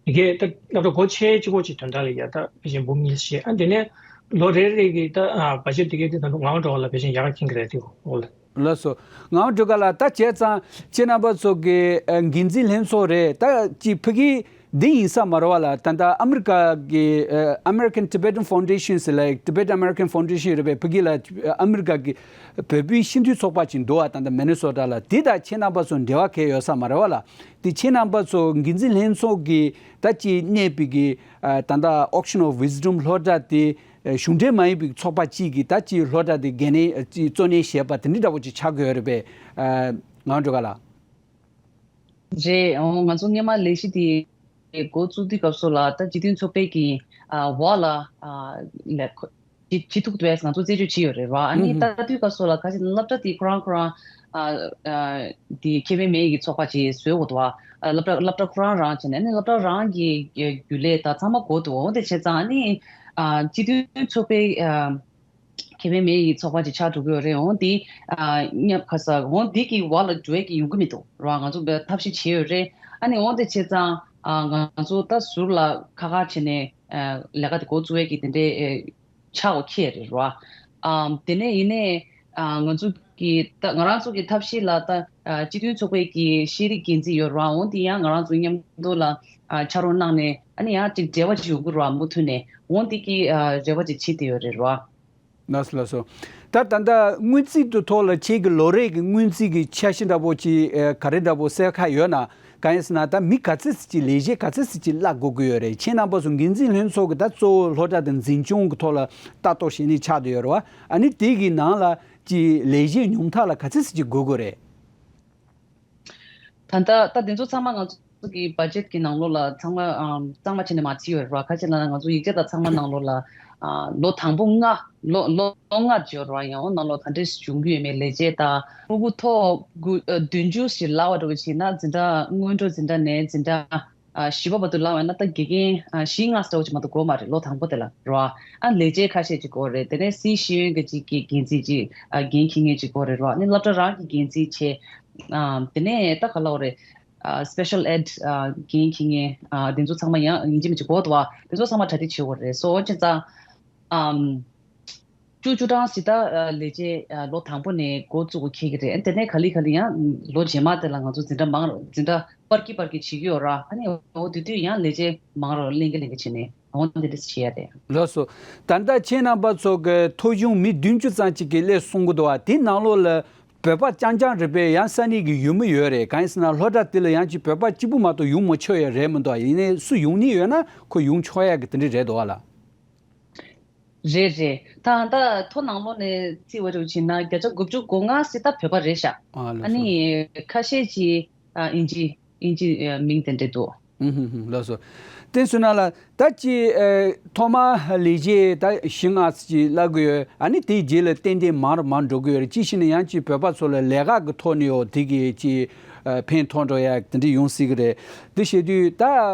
དེ་གའི་ད་སློབ་གྲྭ་སྒོ་ཕྱེ་གཅིག་པོ་ཅིག་དོན་དག་ལ་ཡ་ད་ཕལ་ཆེར་འབུམ་གཉིས་བཞེས། ཨ་དེ་ནས་ལོ་རེ་རེ་གི་ད་ཨ་བ་ཇེཊ་དེ་གའི་དེ་ད་དུང་ངག་དབང་སྒྲོལ་དཀར་ལགས་ཕལ་ཆེར་ཡག་ག་མཁྱེན་གི་རེད་དེ་འོ་ལ། ལགས་སོ། ངག་དབང་སྒྲོལ་དཀར་ལགས་ད་བྱས་ཙང་ཁྱེད་རྣམ་པ་ཚོ་གི་ཨ་འགན་འཛིན་ལྷན་ཚོགས་རེད། ད་ཅིག་ཕ་གི་འདི་ཡིན་ས་མ་རེད་བ་ལ། ད་ལྟ་ཨ་མི་རི་ཀ་གི་ཨ་American Tibetan Foundation ཟེར་ལ་Tibetan American Foundation རེད་པས། ཕ་གི་ལ་ཨ་མི་རི་ཀ་གི་བོད་པའི་སྤྱི་མཐུན་ཚོགས་པ་ཅིག་འདུག་བ། ད་ལྟ་མི་ནི་སོ་ཊ་ལ། འདི་དང་ཁྱེད་རྣམ་པ་ཚོ་འབྲེལ་བ་གང་ཡང་ཡོད་ས་མ་རེད་བ་ལ། འདི་ཁྱེད་རྣམ་པ་ཚོ་འགན་འཛིན་ལྷན་ཚོགས་ཀྱི་ད་ཅིག་གནས་པའི་གི་ཨ་ད་ལྟ་Ocean of Wisdom སློབ་གྲྭ་དེ་ཨ་གཞུང་འབྲེལ་མ་ཡིན་པའི་ཚོགས་པ་གཅིག་གིས་ད་ཅིག་སློབ་གྲྭ་དེ་འགན་ལེན་ཨ་ཅིག་གཙོ་གནད་བཞེས་པ་དེ་འདྲ་འདྲ་བོ་ཅིག་ཆགས་ཀྱི་ཡོད་རེད་པས། ཨ་ངག་དབང་སྒྲོལ་དཀར་ལགས། རེད། འོ་ང་ཚོ་སྔོན་མ་ལས་གཞི་དེ་འགོ་བཙུགས་དུས་སྐབས་སུ་ལ་ད་སྤྱི་མཐུན་ཚོགས་པའི་གི་ཨ་འོག་ལ་ཨ་ལས་ཁོ་བྱེད་བྱེད་ཐུབ་ཐུབ་ཡས་ང་ཚོ་རྩད་གཅོད་བྱས་ཡོད་རེད་བ། ཨ་ནི་ད་ལྟ་དུས་སྐབས་སུ་ལ་ཁ་ཤས་སློབ་གྲྭ་དེ་ཁོ་རང་ཁོ་རང་ཨ་ཨ་དེ་ཁེ་ཕན་མེད་ཀྱི་ཚོགས་པ་ཅིག་བཟོས་ཡོད་འདུག་བ། ཨ་སློབ་གྲྭ་སློབ་གྲྭ་ཁོ་རང་རང་བྱས་ནས་ཨ་ནི་སློབ་གྲྭ་རང་གི་རྒྱུན་ལས་དང་ཚང་མ་དགོས་འདུག་འོ་དེ་བྱས་ཙང་ཨ་ནི་ཨ་སྤྱི་མཐུན་ཚོགས་པའི་ཨ་ཁེ་ཕན་མེད་ཀྱི་ཚོགས་པ་ཅིག་ཆགས་འགྲོ་གི་ཡོད་རེད། འོ་དེ་ཨ་མཉམ་ཁ་ས་འོ་དེ་གི་བར་ལ་འགྲོ་ཡས་ཀྱི་ཡོང་གི་མི་འདུག་ར། ང་ཚོ་ཐབས་ཤེས་བྱས་ཡོད་རེད། ཨ་ནི་འོ་དེ་བྱས་ཙང་ཨ་ང་ཚོ་ད་ཟུར་ལ་ཁ་ཁ་བྱས་ནས་ཨ་ལས་ཀ་དེ་འགོ་བཙུགས་ཡས་ཀྱི་དེ་འདྲའི་ཨ་ཆགས་པ་ཁེལ་རེད་ར། ཨམ་དེ་ནས་ཡིན་ནའི་ཨ་ང་ཚོ་གི་ད་ང་རང་ཚོ་གི་ཐབས་ཤེས་ལ་ད་ཨ་སྤྱི་མཐུན་ཚོགས་པའི་གི་ཤེས་རིག་འགན་འཛིན་ཡོད་ར། འོ་དེ་ཡང་ང་རང་ཚོ་མཉམ་དུ་ལ་ཨ་ཕྱག་རོགས་གནང་ནས་ཨ་ནི་ཡང་ཅིག་འབྲེལ་བ་ཅིག་ཡོང་གི་ར་མུ་མཐུད་ནས། འོ་དེ་གི་ཨ་རེ་བ་ཅིག་བྱེད་དེ་ཡོད་རེད་ར། ལགས་སོ་ལགས་སོ། ད་ད་ལྟ་དངུལ་རྩིས་དུ་ཐོག་ལ་ཁྱེད་ཀྱི་ལོ་རེ་གི་དངུལ་རྩིས་ཀྱི་འཆར་གཞི་འདྲ་པོ་ཅིག་ཨ་ག་རེ་འདྲ་པོ་གསལ་ཁ་ཡོད་ན། གང་ཡིན་ཟེར་ན་ད་མི་ག་ཚོད་ཅིག་ལས་བྱེད་ག་ཚོད་ཅིག་བརླག་དགོས་ཀྱི་ཡོད་རེད། ཁྱེད་རྣམ་པ་ཚོ་འགན་འཛིན་ལྷན་ཚོགས་ཀྱི་ད་གཙོ་བོ་སློབ་གྲྭ་དང་འཛིན་སྐྱོང་གི་ཐོག་ལ་ལྟ་རྟོག་བྱེད་མཁན་ཆགས་བསྡད་ཡོད་རེད་བ། ཨ་ནི་དེ་གི་ནང་ལ་ཅིག་ལས་བྱེད་ཉུང་མཐའ་ལ་ག་ཚོད་ཅིག་དགོས་ཀྱི་རེད། ད་ལྟ་ད་དེ་ཚོ་ཚང་མ་ང་ཚོ་གི་བ་ཇེཊ་གི་ནང་ལོགས་ལ་ཚང་མ་ཨམ་གཙང་མ་བྱས་ནས་མ་བརྩིས་ཡོད་རེད་བ། ཁ་ཅིག་ལ་ང་ཚོ་ཡིག་ཆ་དང་ཚང་མ་ནང་ལོགས་ལ་ཨ་ལོ་དང་པོ་ལྔ་ལོ་ལོ་ལོ་ལྔ་བརྗོད་ར། ཡང་འོ་ནང་ལོགས་ག་འདྲས་བྱུང་གི་ཡོད་མེད་ལས་བྱེད་དང་ཕྲུ་གུ་ཐོག་དགུ་ཨ་བདུན་ཅུ་ཞིག་ལབ་པ་འདྲ་བོ་བྱས་ན་འཛིན་གྲྭ་སྔོན་འགྲོ་འཛིན་གྲྭ་ནས་འཛིན་གྲྭ་ཨ་བཞི་པ་བར་དུ་ལབ་པ་ཡིན་ན་ད་དགེ་རྒན་ཨ་བཞི་ལྔ་ཙམ་ཅིག་མ་གཏོགས་དགོས་མ་རེད། ལོ་དང་པོ་དེ་ལ་ར། ཨ་ལས་བྱེད་ཁ་ཤས་ཅིག་དགོས་རེད། དེ་ནས་སིའི་ཤེས་ཡོན་གྱི་ཅིག་གི་འགན་འཛིན་ཅིག་ཨ་འགན་འཁྱེར་མཁན་ཅིག་དགོས་རེད་ར། ཨ་ནི་སློབ་གྲྭ་རང་གི་འགན་འཛིན་བྱས། ཨ་དེ་ནས་ད་ག་ལབ་དགོས་རེད། ཨ་སི་པེ་ཤལ་ཨེཌ་ཨ་འགན་འཁྱེར་མཁན་ཨ་དེ་ཚོ་ཚང་མ་ཡང་ཡིན་གཅིག་མིན་གཅིག་དགོས་འདུག་བ། དེ་ཚོ་ཚང་མ་གྲ་སྒྲིག་བྱེད་དགོས་རེད། སོ་བྱས་ཙང་ཨམ་བཅུ་བཅུ་གྲངས་ཤིག་ད་ཨ་ལས་བྱེད་ཨ་ལོ་དང་པོ་ནས་འགོ་བཙུགས་འཁྱེར་གྱི་རེད། དེ་ནས་ག་ལེ་ག་ལེ་ཡང་ལོ་རྗེས་མ་དེ་ལ་ང་ཚོ་འཛིན་གྲྭ་མང་རུ་འཛིན་གྲྭ་སྤར་གྱི་སྤར་གྱི་བྱེད་ཀྱི་ཡོད་ར། ཨ་ནི་འོ་དེ་དུས་ཡང་ལས་བྱེད་མང་རུ་ལེན་གྱི་ལེན་གྱི་བྱས་ནས་འོ་འདི་འདྲ་བྱེད་ཡ་རེད། ལགས་སོ། ད་ལྟ་ཁྱེད་རྣམ་པ་ཚོ་གི་ཐོ་གཞུང་མི་བདུན་ཅུ་ཙམ་ཅིག་གིས་སླེབས་སོང་གི་འདུག་བ། དེ་ནང་ལོགས་ལ་བོད་པ་རྐྱང་རྐྱང་རེད་པས། ཡང་ས་གནས་ཀྱི་ཡུལ་མི་ཡོད་རེད། གང་ཡིན་ཟེར་ན་སློབ་གྲྭ་དེ་ལ་ཡང་ཅིག་བོད་པ་གཅིག་པུ་མ་གཏོགས་ཡོང་མ་ཆོག་ཡ་རེད་མི་འདུག་ཡིན་ནའི་སུ་ཡོང་ནི་ཡོད་ན་ཁོ་ཡོང་ཆོག་ཡ་གི་དེ་འདྲ་རེད་འདུག་བ་ལ། རེད་རེད། ད་ད་ཐོ་ནང་ལོགས་ནས་བརྩིས་པ་རུ་བྱས་ན་བརྒྱ་ཆ་དགུ་བཅུ་གོ་ལྔ་ཙམ་ད་བོད་པ་རེད་ཤག་ཨ་ལགས་ཨ་སོ། ནི་ཁ་ཤས་ཀྱིས་ ཨ་ཨིན་ཇི་ཨིན་ཇི་ཨ་མིང་དེ་འདྲས་འདུག་ཧུམ་ཧུམ་ཧུམ། ལགས་སོ། བསྟན་སྲུང་ལགས། ད་ཅི་ཨ་ཐོག་མ་ལས་བྱེད་ད་བཞི་ལྔ་ཅིག་བསླབ་གི་ཡོད། ཨ་ནི་དེའི་རྗེས་ལ་ཏན་ཏན་མར་མར་འགྲོ་གི་ཡོད་རེད། ཅི་ཞིག་ནས་ཡང་ཅིག་བོད་པ་ཚོ་ལ་ལས་ཀ་གི་ཐོག་ནས་ཡོད་དེ་གི་ཅིག་ཨ་ཕན་ཐོགས་འགྲོ་ཡ་དེ་འདྲ་ཡོང་སྲིད་གི་རེད། དེ་བྱེད་དུས་ད་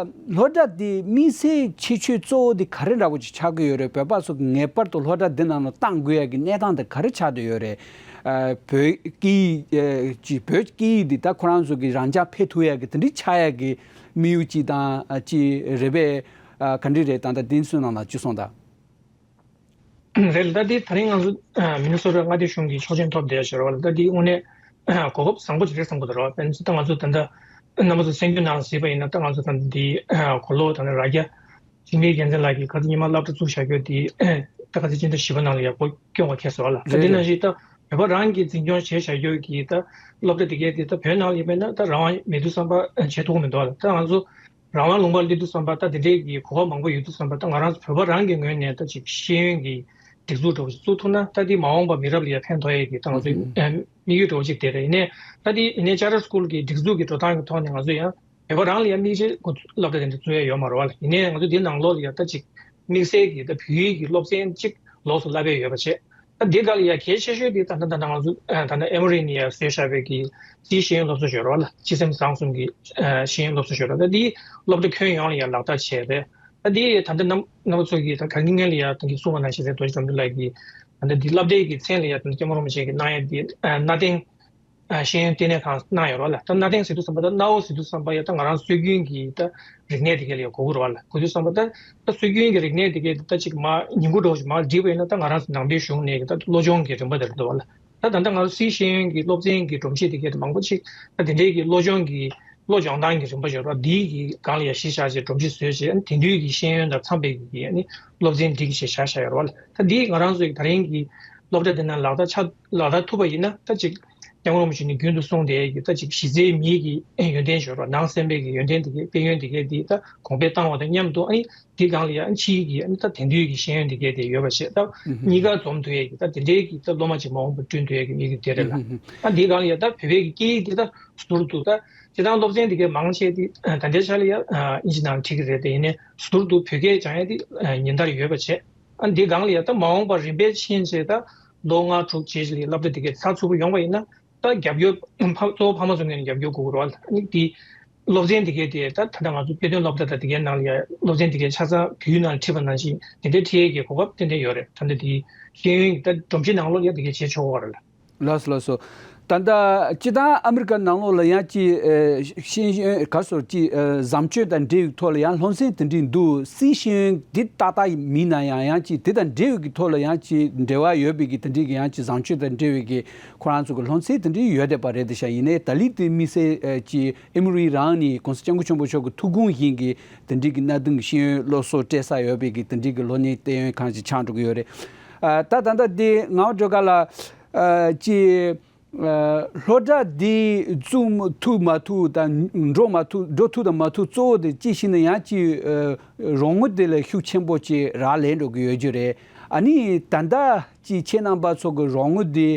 སློབ་གྲྭ་དེ་དམིགས་བསལ་ཁྱད་ཆོས་གཙོ་བོ་དེ་ག་རེ་འདྲ་པོ་ཅིག་ཆགས་ཀྱི་ཡོད་རེད། བོད་པ་ཚོ་གི་ངེས་པར་དུ་སློབ་གྲྭ་འདི་ནང་ལ་བཏང་དགོས་ཡ་གི་གནས་སྟངས་དེ་ག་རེ་ཆགས་བསྡད་ཡོད་རེད། ཨ་བོད་སྐད་ཡིག་ཨ་ཅིག་བོད་སྐད་ཡིག་འདི་ད་ཁོ་རང་ཚོ་གི་རང་འཇགས་འཕེལ་ཐུབ་ཡ་གི་དེ་འདྲ་ཆགས་ཡ་གི་དམིགས་ཡུལ་ཅིག་དང་ཨ་ཅིག་རེད་པས། ཨ་ག་འདྲ་རེད། ད་ལྟ་བསྟན་སྲུང་ནང་ལ་ཅིག་གསུངས་དང་། རེད་ལ། ད་དེ་ད་རིང་ང་ཚོ་ཨ་མི་ནི་སོ་ཊ་མངའ་སྡེ་གཞུང་གི་ཆོག་མཆན་ཐོབ་བསྡད་ཡོད་རེད་བ་ལ། ད་དེ་དངོས་གནས་གོ་སྐབས་བཟང་པོ་ཅིག་རེད་བསམ་གི་འདུག་ར་བ། དཔེར་ན་ད་ང་ཚོ་ད་ལྟ་རྣམ་པ་ཚོ་གསན་རྒྱུ་ནང་ལ་གཟིགས་པ་ཡིན་ན། ད་ང་ཚོ་ད་ལྟ་འདི་གོ་ལོག་ད་ལྟ་རྭ་རྒྱ་འཇིགས་མེད་རྒྱལ་མཚན་ལགས་ཀྱིས་ཁ་སང་ཉི་མ་སློབ་གྲྭ་བཙུགས་བཞག་རྒྱུ་དེ་ད་ཁ་སང་སྤྱི་ཟླ་བཞི་པ་ནང་ལ་ཡག་པོ་སྐྱོང་བ་ཁེལ་སོང་བ་ལ། ད་རེད་དེ་ནང་རེད། བཞིན་ད་བོད་པ་རང་གིས་འཛིན་སྐྱོང་བྱས་བཞག་རྒྱུ་གི་ད་སློབ་གྲྭ་དེ་གའི་དེ་ད་བོད་ནང་ལ་ཡིན་པས་ན་ད་རང་དབང་མེད་དུས་ཙམ་པ་བྱེད་ཐུབ་ཀྱི་མི་འདུག་བ་ལ། ད་ང་ཚོ་རང་དབང་ལུང་པར་སླེབས་དུས་ཙམ་པ་ད་དེ་འདྲའི་གི་གོ་སྐབས་མང་པོ་ཡོད་དུས་ཙམ་པ། ད་ང་རང་ཚོ་བོད་པ་རང་གི་ངོས་ནས་ད་ཅིག་ཤེས་ཡོན་གྱི་སྒྲིག་འཛུགས་འདྲ་བོ་ཞིག་བཙུགས་ཐུབ་ན། ད་དེ་མ་འོངས་པ་མི་རབས་ལ་ཡང་ཕན་ཐོགས་ཡས་ཀྱི་ད་ང་ཚོའི་ཨ་དམིགས་ཡུལ་འདྲ་བོ་ཅིག་དེ་རེད། ཡིན་ནའི་ད་དེ་ཡིན་ནའི་ཅར་ཊར་སི་ཀུལ་གྱི་སྒྲིག་འཛུགས་ཀྱི་འགྲོ་སྟངས་ཀྱི་ཐོག་ནས་ང་ཚོ་ཡང་བོད་པ་རང་ལ་ཡང་དམིགས་བྱའི་སློབ་གྲྭ་དེ་འདྲ་བཙུགས་ཡས་ཡོད་མ་རེད་བ་ལ། ཡིན་ནའི་ང་ཚོ་དེ་ནང་ལོགས་ལ་ཡང་ད་ཅིག་དམིགས་བསལ་གྱི་ད་བོད་ཡིག་གི་སློབ་ཚན་གཅིག་ལོགས་སུ་བསླབ་ཡས་ཡོད་པ་བྱས། ད་འདི་ག་ལ་ཡ་གལ་ཆེ་ཤོས་དེ་ད་ལྟ་ད་ལྟ་ང་ཚོ་ཨ་ད་ལྟ་ཨེ་མོ་རི་ནས་ཡ་བཟོས་བཞག་པའི་གི་རྩིས་ཤེས་ཡོན་སློབ་གསོ་ཞུ་རོགས་ལ། སྤྱི་སེམས་བཟང་གསུམ་གྱི་ཨ་ཤེས་ཡོན་སློབ་གསོ་ཞུ་རོགས། ད་འདི་སློབ་གྲྭ་ཁྱོན་ཡོངས་ལ་ཡ་ལག་བསྟར་བྱས་རེད། ད་འདི་ད་ལྟ་རྣམ་རྣམ་པ་ཚོ་གིས་ད་ག་གི་སྔོན་ལ་ཡ་ད་གི་གསུངས་པ་ནང་བཞིན་རེད། རྡོ་རྗེ་འཛམ་བུ་གླིང་ལགས་ཀྱིས་ད་ལྟ་འདི་སློབ་གྲྭའི་གི་མཚན་ལ་ཡ་ད་ལྟ་སྐྱབས་མགོན་རིན་པོ་ཆེ་གིས་གནང་ཡ་འདི་ཨ་གནའ་དེང་ཨ་ཤེས་ཡོན་ལྟེ་གནས་ཁང་གནང་ཡོད་རེད་བ་ལ། ད་གནའ་དེང་ཟེར་དུས་ཙམ་པ་ད་གནའ་བོ་ཟེར་དུས་ཙམ་པ་ཡ་ད་ང་རང་སྲོལ་རྒྱུན་གྱི་ད་རིག་གནས་དེ་ག་ལ་ཡ་གོ་གི་རེད་བ་ལ། གོ་དུས་ཙམ་པ་ད་ད་སྲོལ་རྒྱུན་གྱི་རིག་གནས་དེ་ག་ད་ཅིག་མ་ཉིང་ཁུ་འདྲ་བོ་ཞིག་མར་བསྒྲིགས་པ་ཡིན་ན། ད་ང་རང་ཚོ་ནང་པའི་གཞུང་ནས་ཀྱི་ད་བློ་སྦྱོང་གི་རིམ་པ་དེ་རེད་འདུག་བ་ལ། ད་ད་ལྟ་ང་ཚོ་རྩིས་ཤེས་ཡོན་གྱི་སློབ་ཚན་གྱི་སྒྲོམ་གཞི་དེ་ག་མང་པོ་ཅིག་ད་དེ་འདྲའི་གི་བློ་སྦྱོང་གི་བློ་སྦྱོང་སྟངས་ཀྱི་རིམ་པ་ཡོད་རེད་བ། འདིའི་གི་སྒང་ལ་ཡ་གཞི་བཞག་བྱས་སྒྲོམ་གཞི་བཟོས་བྱས། དེང་དུས་ཀྱི་ཤེས་ཡོན་དང་འཚམས་པའི་གི་ཨ་ནི་སློབ་ཚན་སྒྲིག་བྱས་བཞག་བཞག་ཡོད་རེད་བ་ལ། ད་འདིའི་ང་རང་ཚོའི་ད་རིང་གི་སློབ་གྲྭ་འདི་ནང་ལག་བསྟར་ཆ་ལག་བསྟར་ཐུབ་པ་ཡིན་ན། ད་ཅིག་སྐྱབས་མགོན་རིན་པོ་ཆེ་ནས་རྒྱུན་དུ་གསུངས་བསྡད་ཀྱི་ད་ཅིག་གཞི་རྩའི་མིའི་གི་ཡོན་ཏན་ཞོར་བ་ནང་སེམས་པའི་གི་ཡོན་ཏན་དེ་གའི་དཔལ་ཡོན་དེ་གའི་དེ་ད་གོང་འཕེལ་བཏང་བ་དང་མཉམ་དུ། ཨ་ནི་དེ་སྒང་ལ་ཡང་ཕྱིའི་གི་ཨ་ནི་ད་དེང་དུས་ཀྱི་ཤེས་ཡོན་དེ་གའི་དེ་ཡོད་པ་བྱས། ད་གཉིས་ཀ་འཛོམས་ཐུབ་ཡས་ཀྱི་ད་དེ་འདྲའི་གི་ད་སློབ་མ་ཅིག་མ་འོངས་པར་བསྐྲུན་ཐུབ་ཡས་ཀྱི་དམིགས་ཡུལ་དེ་རེད་ལ། ད་དེ་སྒང་ལ་ཡང་ད་བོད་པའི་གི་སྐད་ཡིག་དེ་ད་ཟུར་དུ་ད་སྤྱིར་བཏང་སློབ་ཚན་དེ་གའི་མང་ཆེ་དེ་ད་ལྟའི་ཆ་ལ་ཡང་ཨིན་ཇི་ནང་ཁྲིད་ཀྱི་རེད། དེ་ཡིན་ནའི་ཟུར་དུ་བོད་སྐད་སྦྱང་ཡས་དེ་ཉིན་ལྟར་ཡོད་པ་བྱས། ཨ་འདི་སྒང་ལ་ཡ་ད་མ་འོངས་པར་རིམ་པས་ཕྱིན་ཚེ་ད་ལོ་ལྔ་དྲུག་རྗེས་ལ་སློབ་གྲྭ་དེ་གའི་ཚགས་ཚུད་པོ་ཡོང་བ་ཡིན་ན། ད་རྒྱབ་སྐྱོར་ཕ་གཙོ་བོ་ཕ་མ་ཚོ་ངོས་ནས་རྒྱབ་སྐྱོར་དགོས་ཀྱི་རེད་བ་ལ། ཨ་ནི་དེ་སློབ་ཚན་དེ་གའི་དེ་ད་ད་ལྟ་ང་ཚོ་དཔེ་སྟོན་སློབ་གྲྭ་དང་དེ་གའི་ནང་ལ་ཡ་སློབ་ཚན་དེ་གའི་ཆ་ཚང་བོད་ཡིག་ནང་ཁྲིད་པ་ནང་བཞིན་དེ་འདྲའི་ཁྲིད་ཡས་ཀྱི་གོ་སྐབས་ཏན་ཏན་ཡོད་རེད། ད་ལྟ་དེ་ཤེས་ཡོན་གྱི་ད་སྒྲོམ་གཞི་ནང་ལོགས་ཡ་དེ་གའི་བྱེད་ཆོག་གི་རེད་ལ། ལགས་སོ་ལགས་སོ། ད་ལྟ་སྤྱིར་བཏང་ཨ་མི་རི་ཀ་ནང་ལོགས་ལ་ཡང་ཅིག་ཨ་ཤེས་ཡོན་ག་སོར་ཅིག་ཨ་བཟང་སྤྱོད་དང་འབྲེལ་བའི་ཐོག་ལ་ཡང་སློབ་ཚན་དེ་འདྲའི་འདུག་སྲིད་ཤེས་ཡོན་འདི་ཏག་ཏག་མིན་ན་ཡང་། ཡང་ཅིག་དེ་དང་འབྲེལ་བའི་གི་ཐོག་ལ་ཡང་ཅིག་འབྲེལ་བ་ཡོད་པའི་གི་དེ་འདྲའི་གི་ཡང་ཅིག་བཟང་སྤྱོད་དང་འབྲེལ་བའི་གི་ཁོ་རང་ཚོ་གི་སློབ་ཚན་དེ་འདྲའི་ཡོད་བསྡད་པ་རེད་དེ་ཤག་ཡིན་ནའི་ད་ལི་དེ་དམིགས་བསལ་ཨ་ཅིག་ཨེ་མོ་རི་རང་ནི་གོང་ས་སྐྱབས་མགོན་ཆེན་པོ་མཆོག་གི་ཐུགས་དགོངས་བཞིན་གི་དེ་འདྲའི་གི་གནའ་དེང་གི་ཤེས་ཡོན་སློབ་གསོ་སྤྲད་ས་ཡོད་པའི་གི་དེ་འདྲའི་གི་སློབ་གཉེར་ལྟེ་བ་ཁང་ཅིག་ཆགས་འགྲོ་གི་ཡོད་རེད། ཨ་ད་ད་ལྟ་དེ་ངག་སྒྲོལ་དཀར་ལགས། ཨ་ཅིག་ཨ་སློབ་གྲྭ་འདི་བཙུགས་ཐུབ་མ་ཐུབ་དང་འགྲོ་མ་ཐུབ་འགྲོ་ཐུབ་དང་མ་ཐུབ་གཙོ་བོ་དེ་ཅི་ཞིག་ནི་ཡང་ཅིག་ཨ་རོགས་དངུལ་དེ་ལ་ཤུགས་ཆེན་པོ་ཅིག་རག་ལས་འགྲོ་གི་ཡོད་རྒྱུ་རེད། ཨ་ནི་ད་ལྟ་ཅིག་ཁྱེད་རྣམ་པ་ཚོ་གི་རོགས་དངུལ་དེ་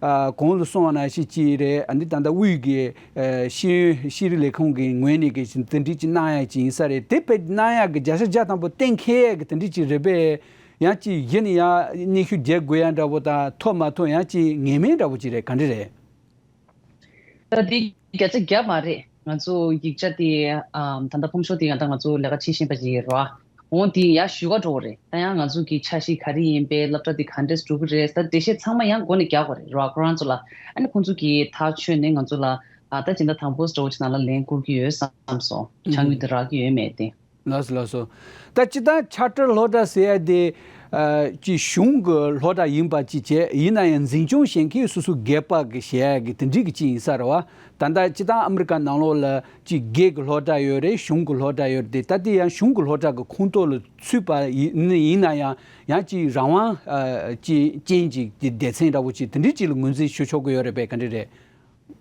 ཨ་གོང་ལ་གསུངས་པ་ནང་བཞིན་ཅིག་རེད། ཨ་ནི་ད་ལྟ་དབུས་ཀྱི་ཨ་ཤེས་ཡོན་ཤེས་རིག་ལས་ཁུངས་ཀྱི་ངོས་ནས་གི་དེ་འདྲ་ཅིག་གནང་ཡ་ཅིག་ཡིན་ས་རེད། དེ་དཔེ་གནང་ཡ་གི་བརྒྱ་ཆ་བརྒྱ་ཐམ་པ་གཏན་འཁེལ་ཡ་གི་དེ་འདྲ་ཅིག་རེད་པས། ཡང་ཅིག་གཞི་ནས་ཡང་སྙན་ཞུ་རྒྱག་དགོས་ཡ་འདྲ་པོ་དང་ཐོབ་མ་ཐོབ་ཡང་ཅིག་ངེས་མེད་འདྲ་པོ་ཅིག་རེད། ག་འདྲ་རེད། ད་འདི་བརྒྱ་ཆ་བརྒྱ་མ་རེད། ང་ཚོ་ཡིག་ཆ་དེ་ཨམ་ད་ལྟ་ཕུང་ཤོ་དེ་ཡང་ད་ང་ཚོ་ལས་ཀ་བྱེད་བཞིན་པ་ཅིག་རེད་བ། འོ་དེ་ཡར་ཞུ་ག་འགྲོ་གི་རེད། ད་ཡང་ང་ཚོ་གི་འཆར་གཞི་ག་རེ་ཡིན་པས། སློབ་གྲྭ་དེ་ག་འདྲས་འགྲོ་གི་རེད། ད་འགྲེལ་བཤད་ཚང་མ་ཡང་འགོ་ནས་རྒྱག་དགོས་རེད་ར། ཁོ་རང་ཚོ་ལ། ཨ་ནི་ཁོང་ཚོ་གིས་ཐག་ཆོད་ནས་ང་ཚོ་ལ་ཨ་ད་སྤྱི་ཟླ་དང་པོ་འདྲ་བོ་ཅིག་ནང་ལ་ལན་བསྐུར་གི་ཡོད་བསམ་སོང་། ཨུ་ཆ་དངུལ་དེ་རག་གི་ཡོད་མེད་དེ། ལགས་སོ་ལགས་སོ། ད་སྤྱིར་བཏང་ཆར་ཊར་སློབ་གྲྭ་ཟེར་ཡ་དེ་ཨ་ཅིག་གཞུང་གི་སློབ་གྲྭ་ཡིན་པ་ཅིག་བྱས། ཡིན་ན་ཡང་འཛིན་སྐྱོང་བྱེད་མཁན་སོ་སོ་སྒེར་པ་གི་བྱེད་ཡ་གི་དེ་འདྲའི་གི་ཅིག་ཡིན་ས་རེད་བ། ད་ལྟ་སྤྱིར་བཏང་ཨ་མི་རི་ཀ་ནང་ལོགས་ལ་ཅིག་སྒེར་གི་སློབ་གྲྭ་ཡོད་རེད། གཞུང་གི་སློབ་གྲྭ་ཡོད་རེད། ད་དེ་ཡང་གཞུང་གི་སློབ་གྲྭ་གི་ཁོངས་གཏོགས་ལ་ཚུད་པ་ཡིན་ཡིན་ན་ཡང་། ཡང་ཅིག་རང་དབང་ཨ་ཅིག་ཅན་གྱི་སྡེ་ཚན་འདྲ་པོ་ཅིག་དེ་འདྲའི་ཅིག་ལ་ངོས་འཛིན་ཞུ་ཆོག་གི་ཡོད་རེད་པས། ག་འདྲ་རེད།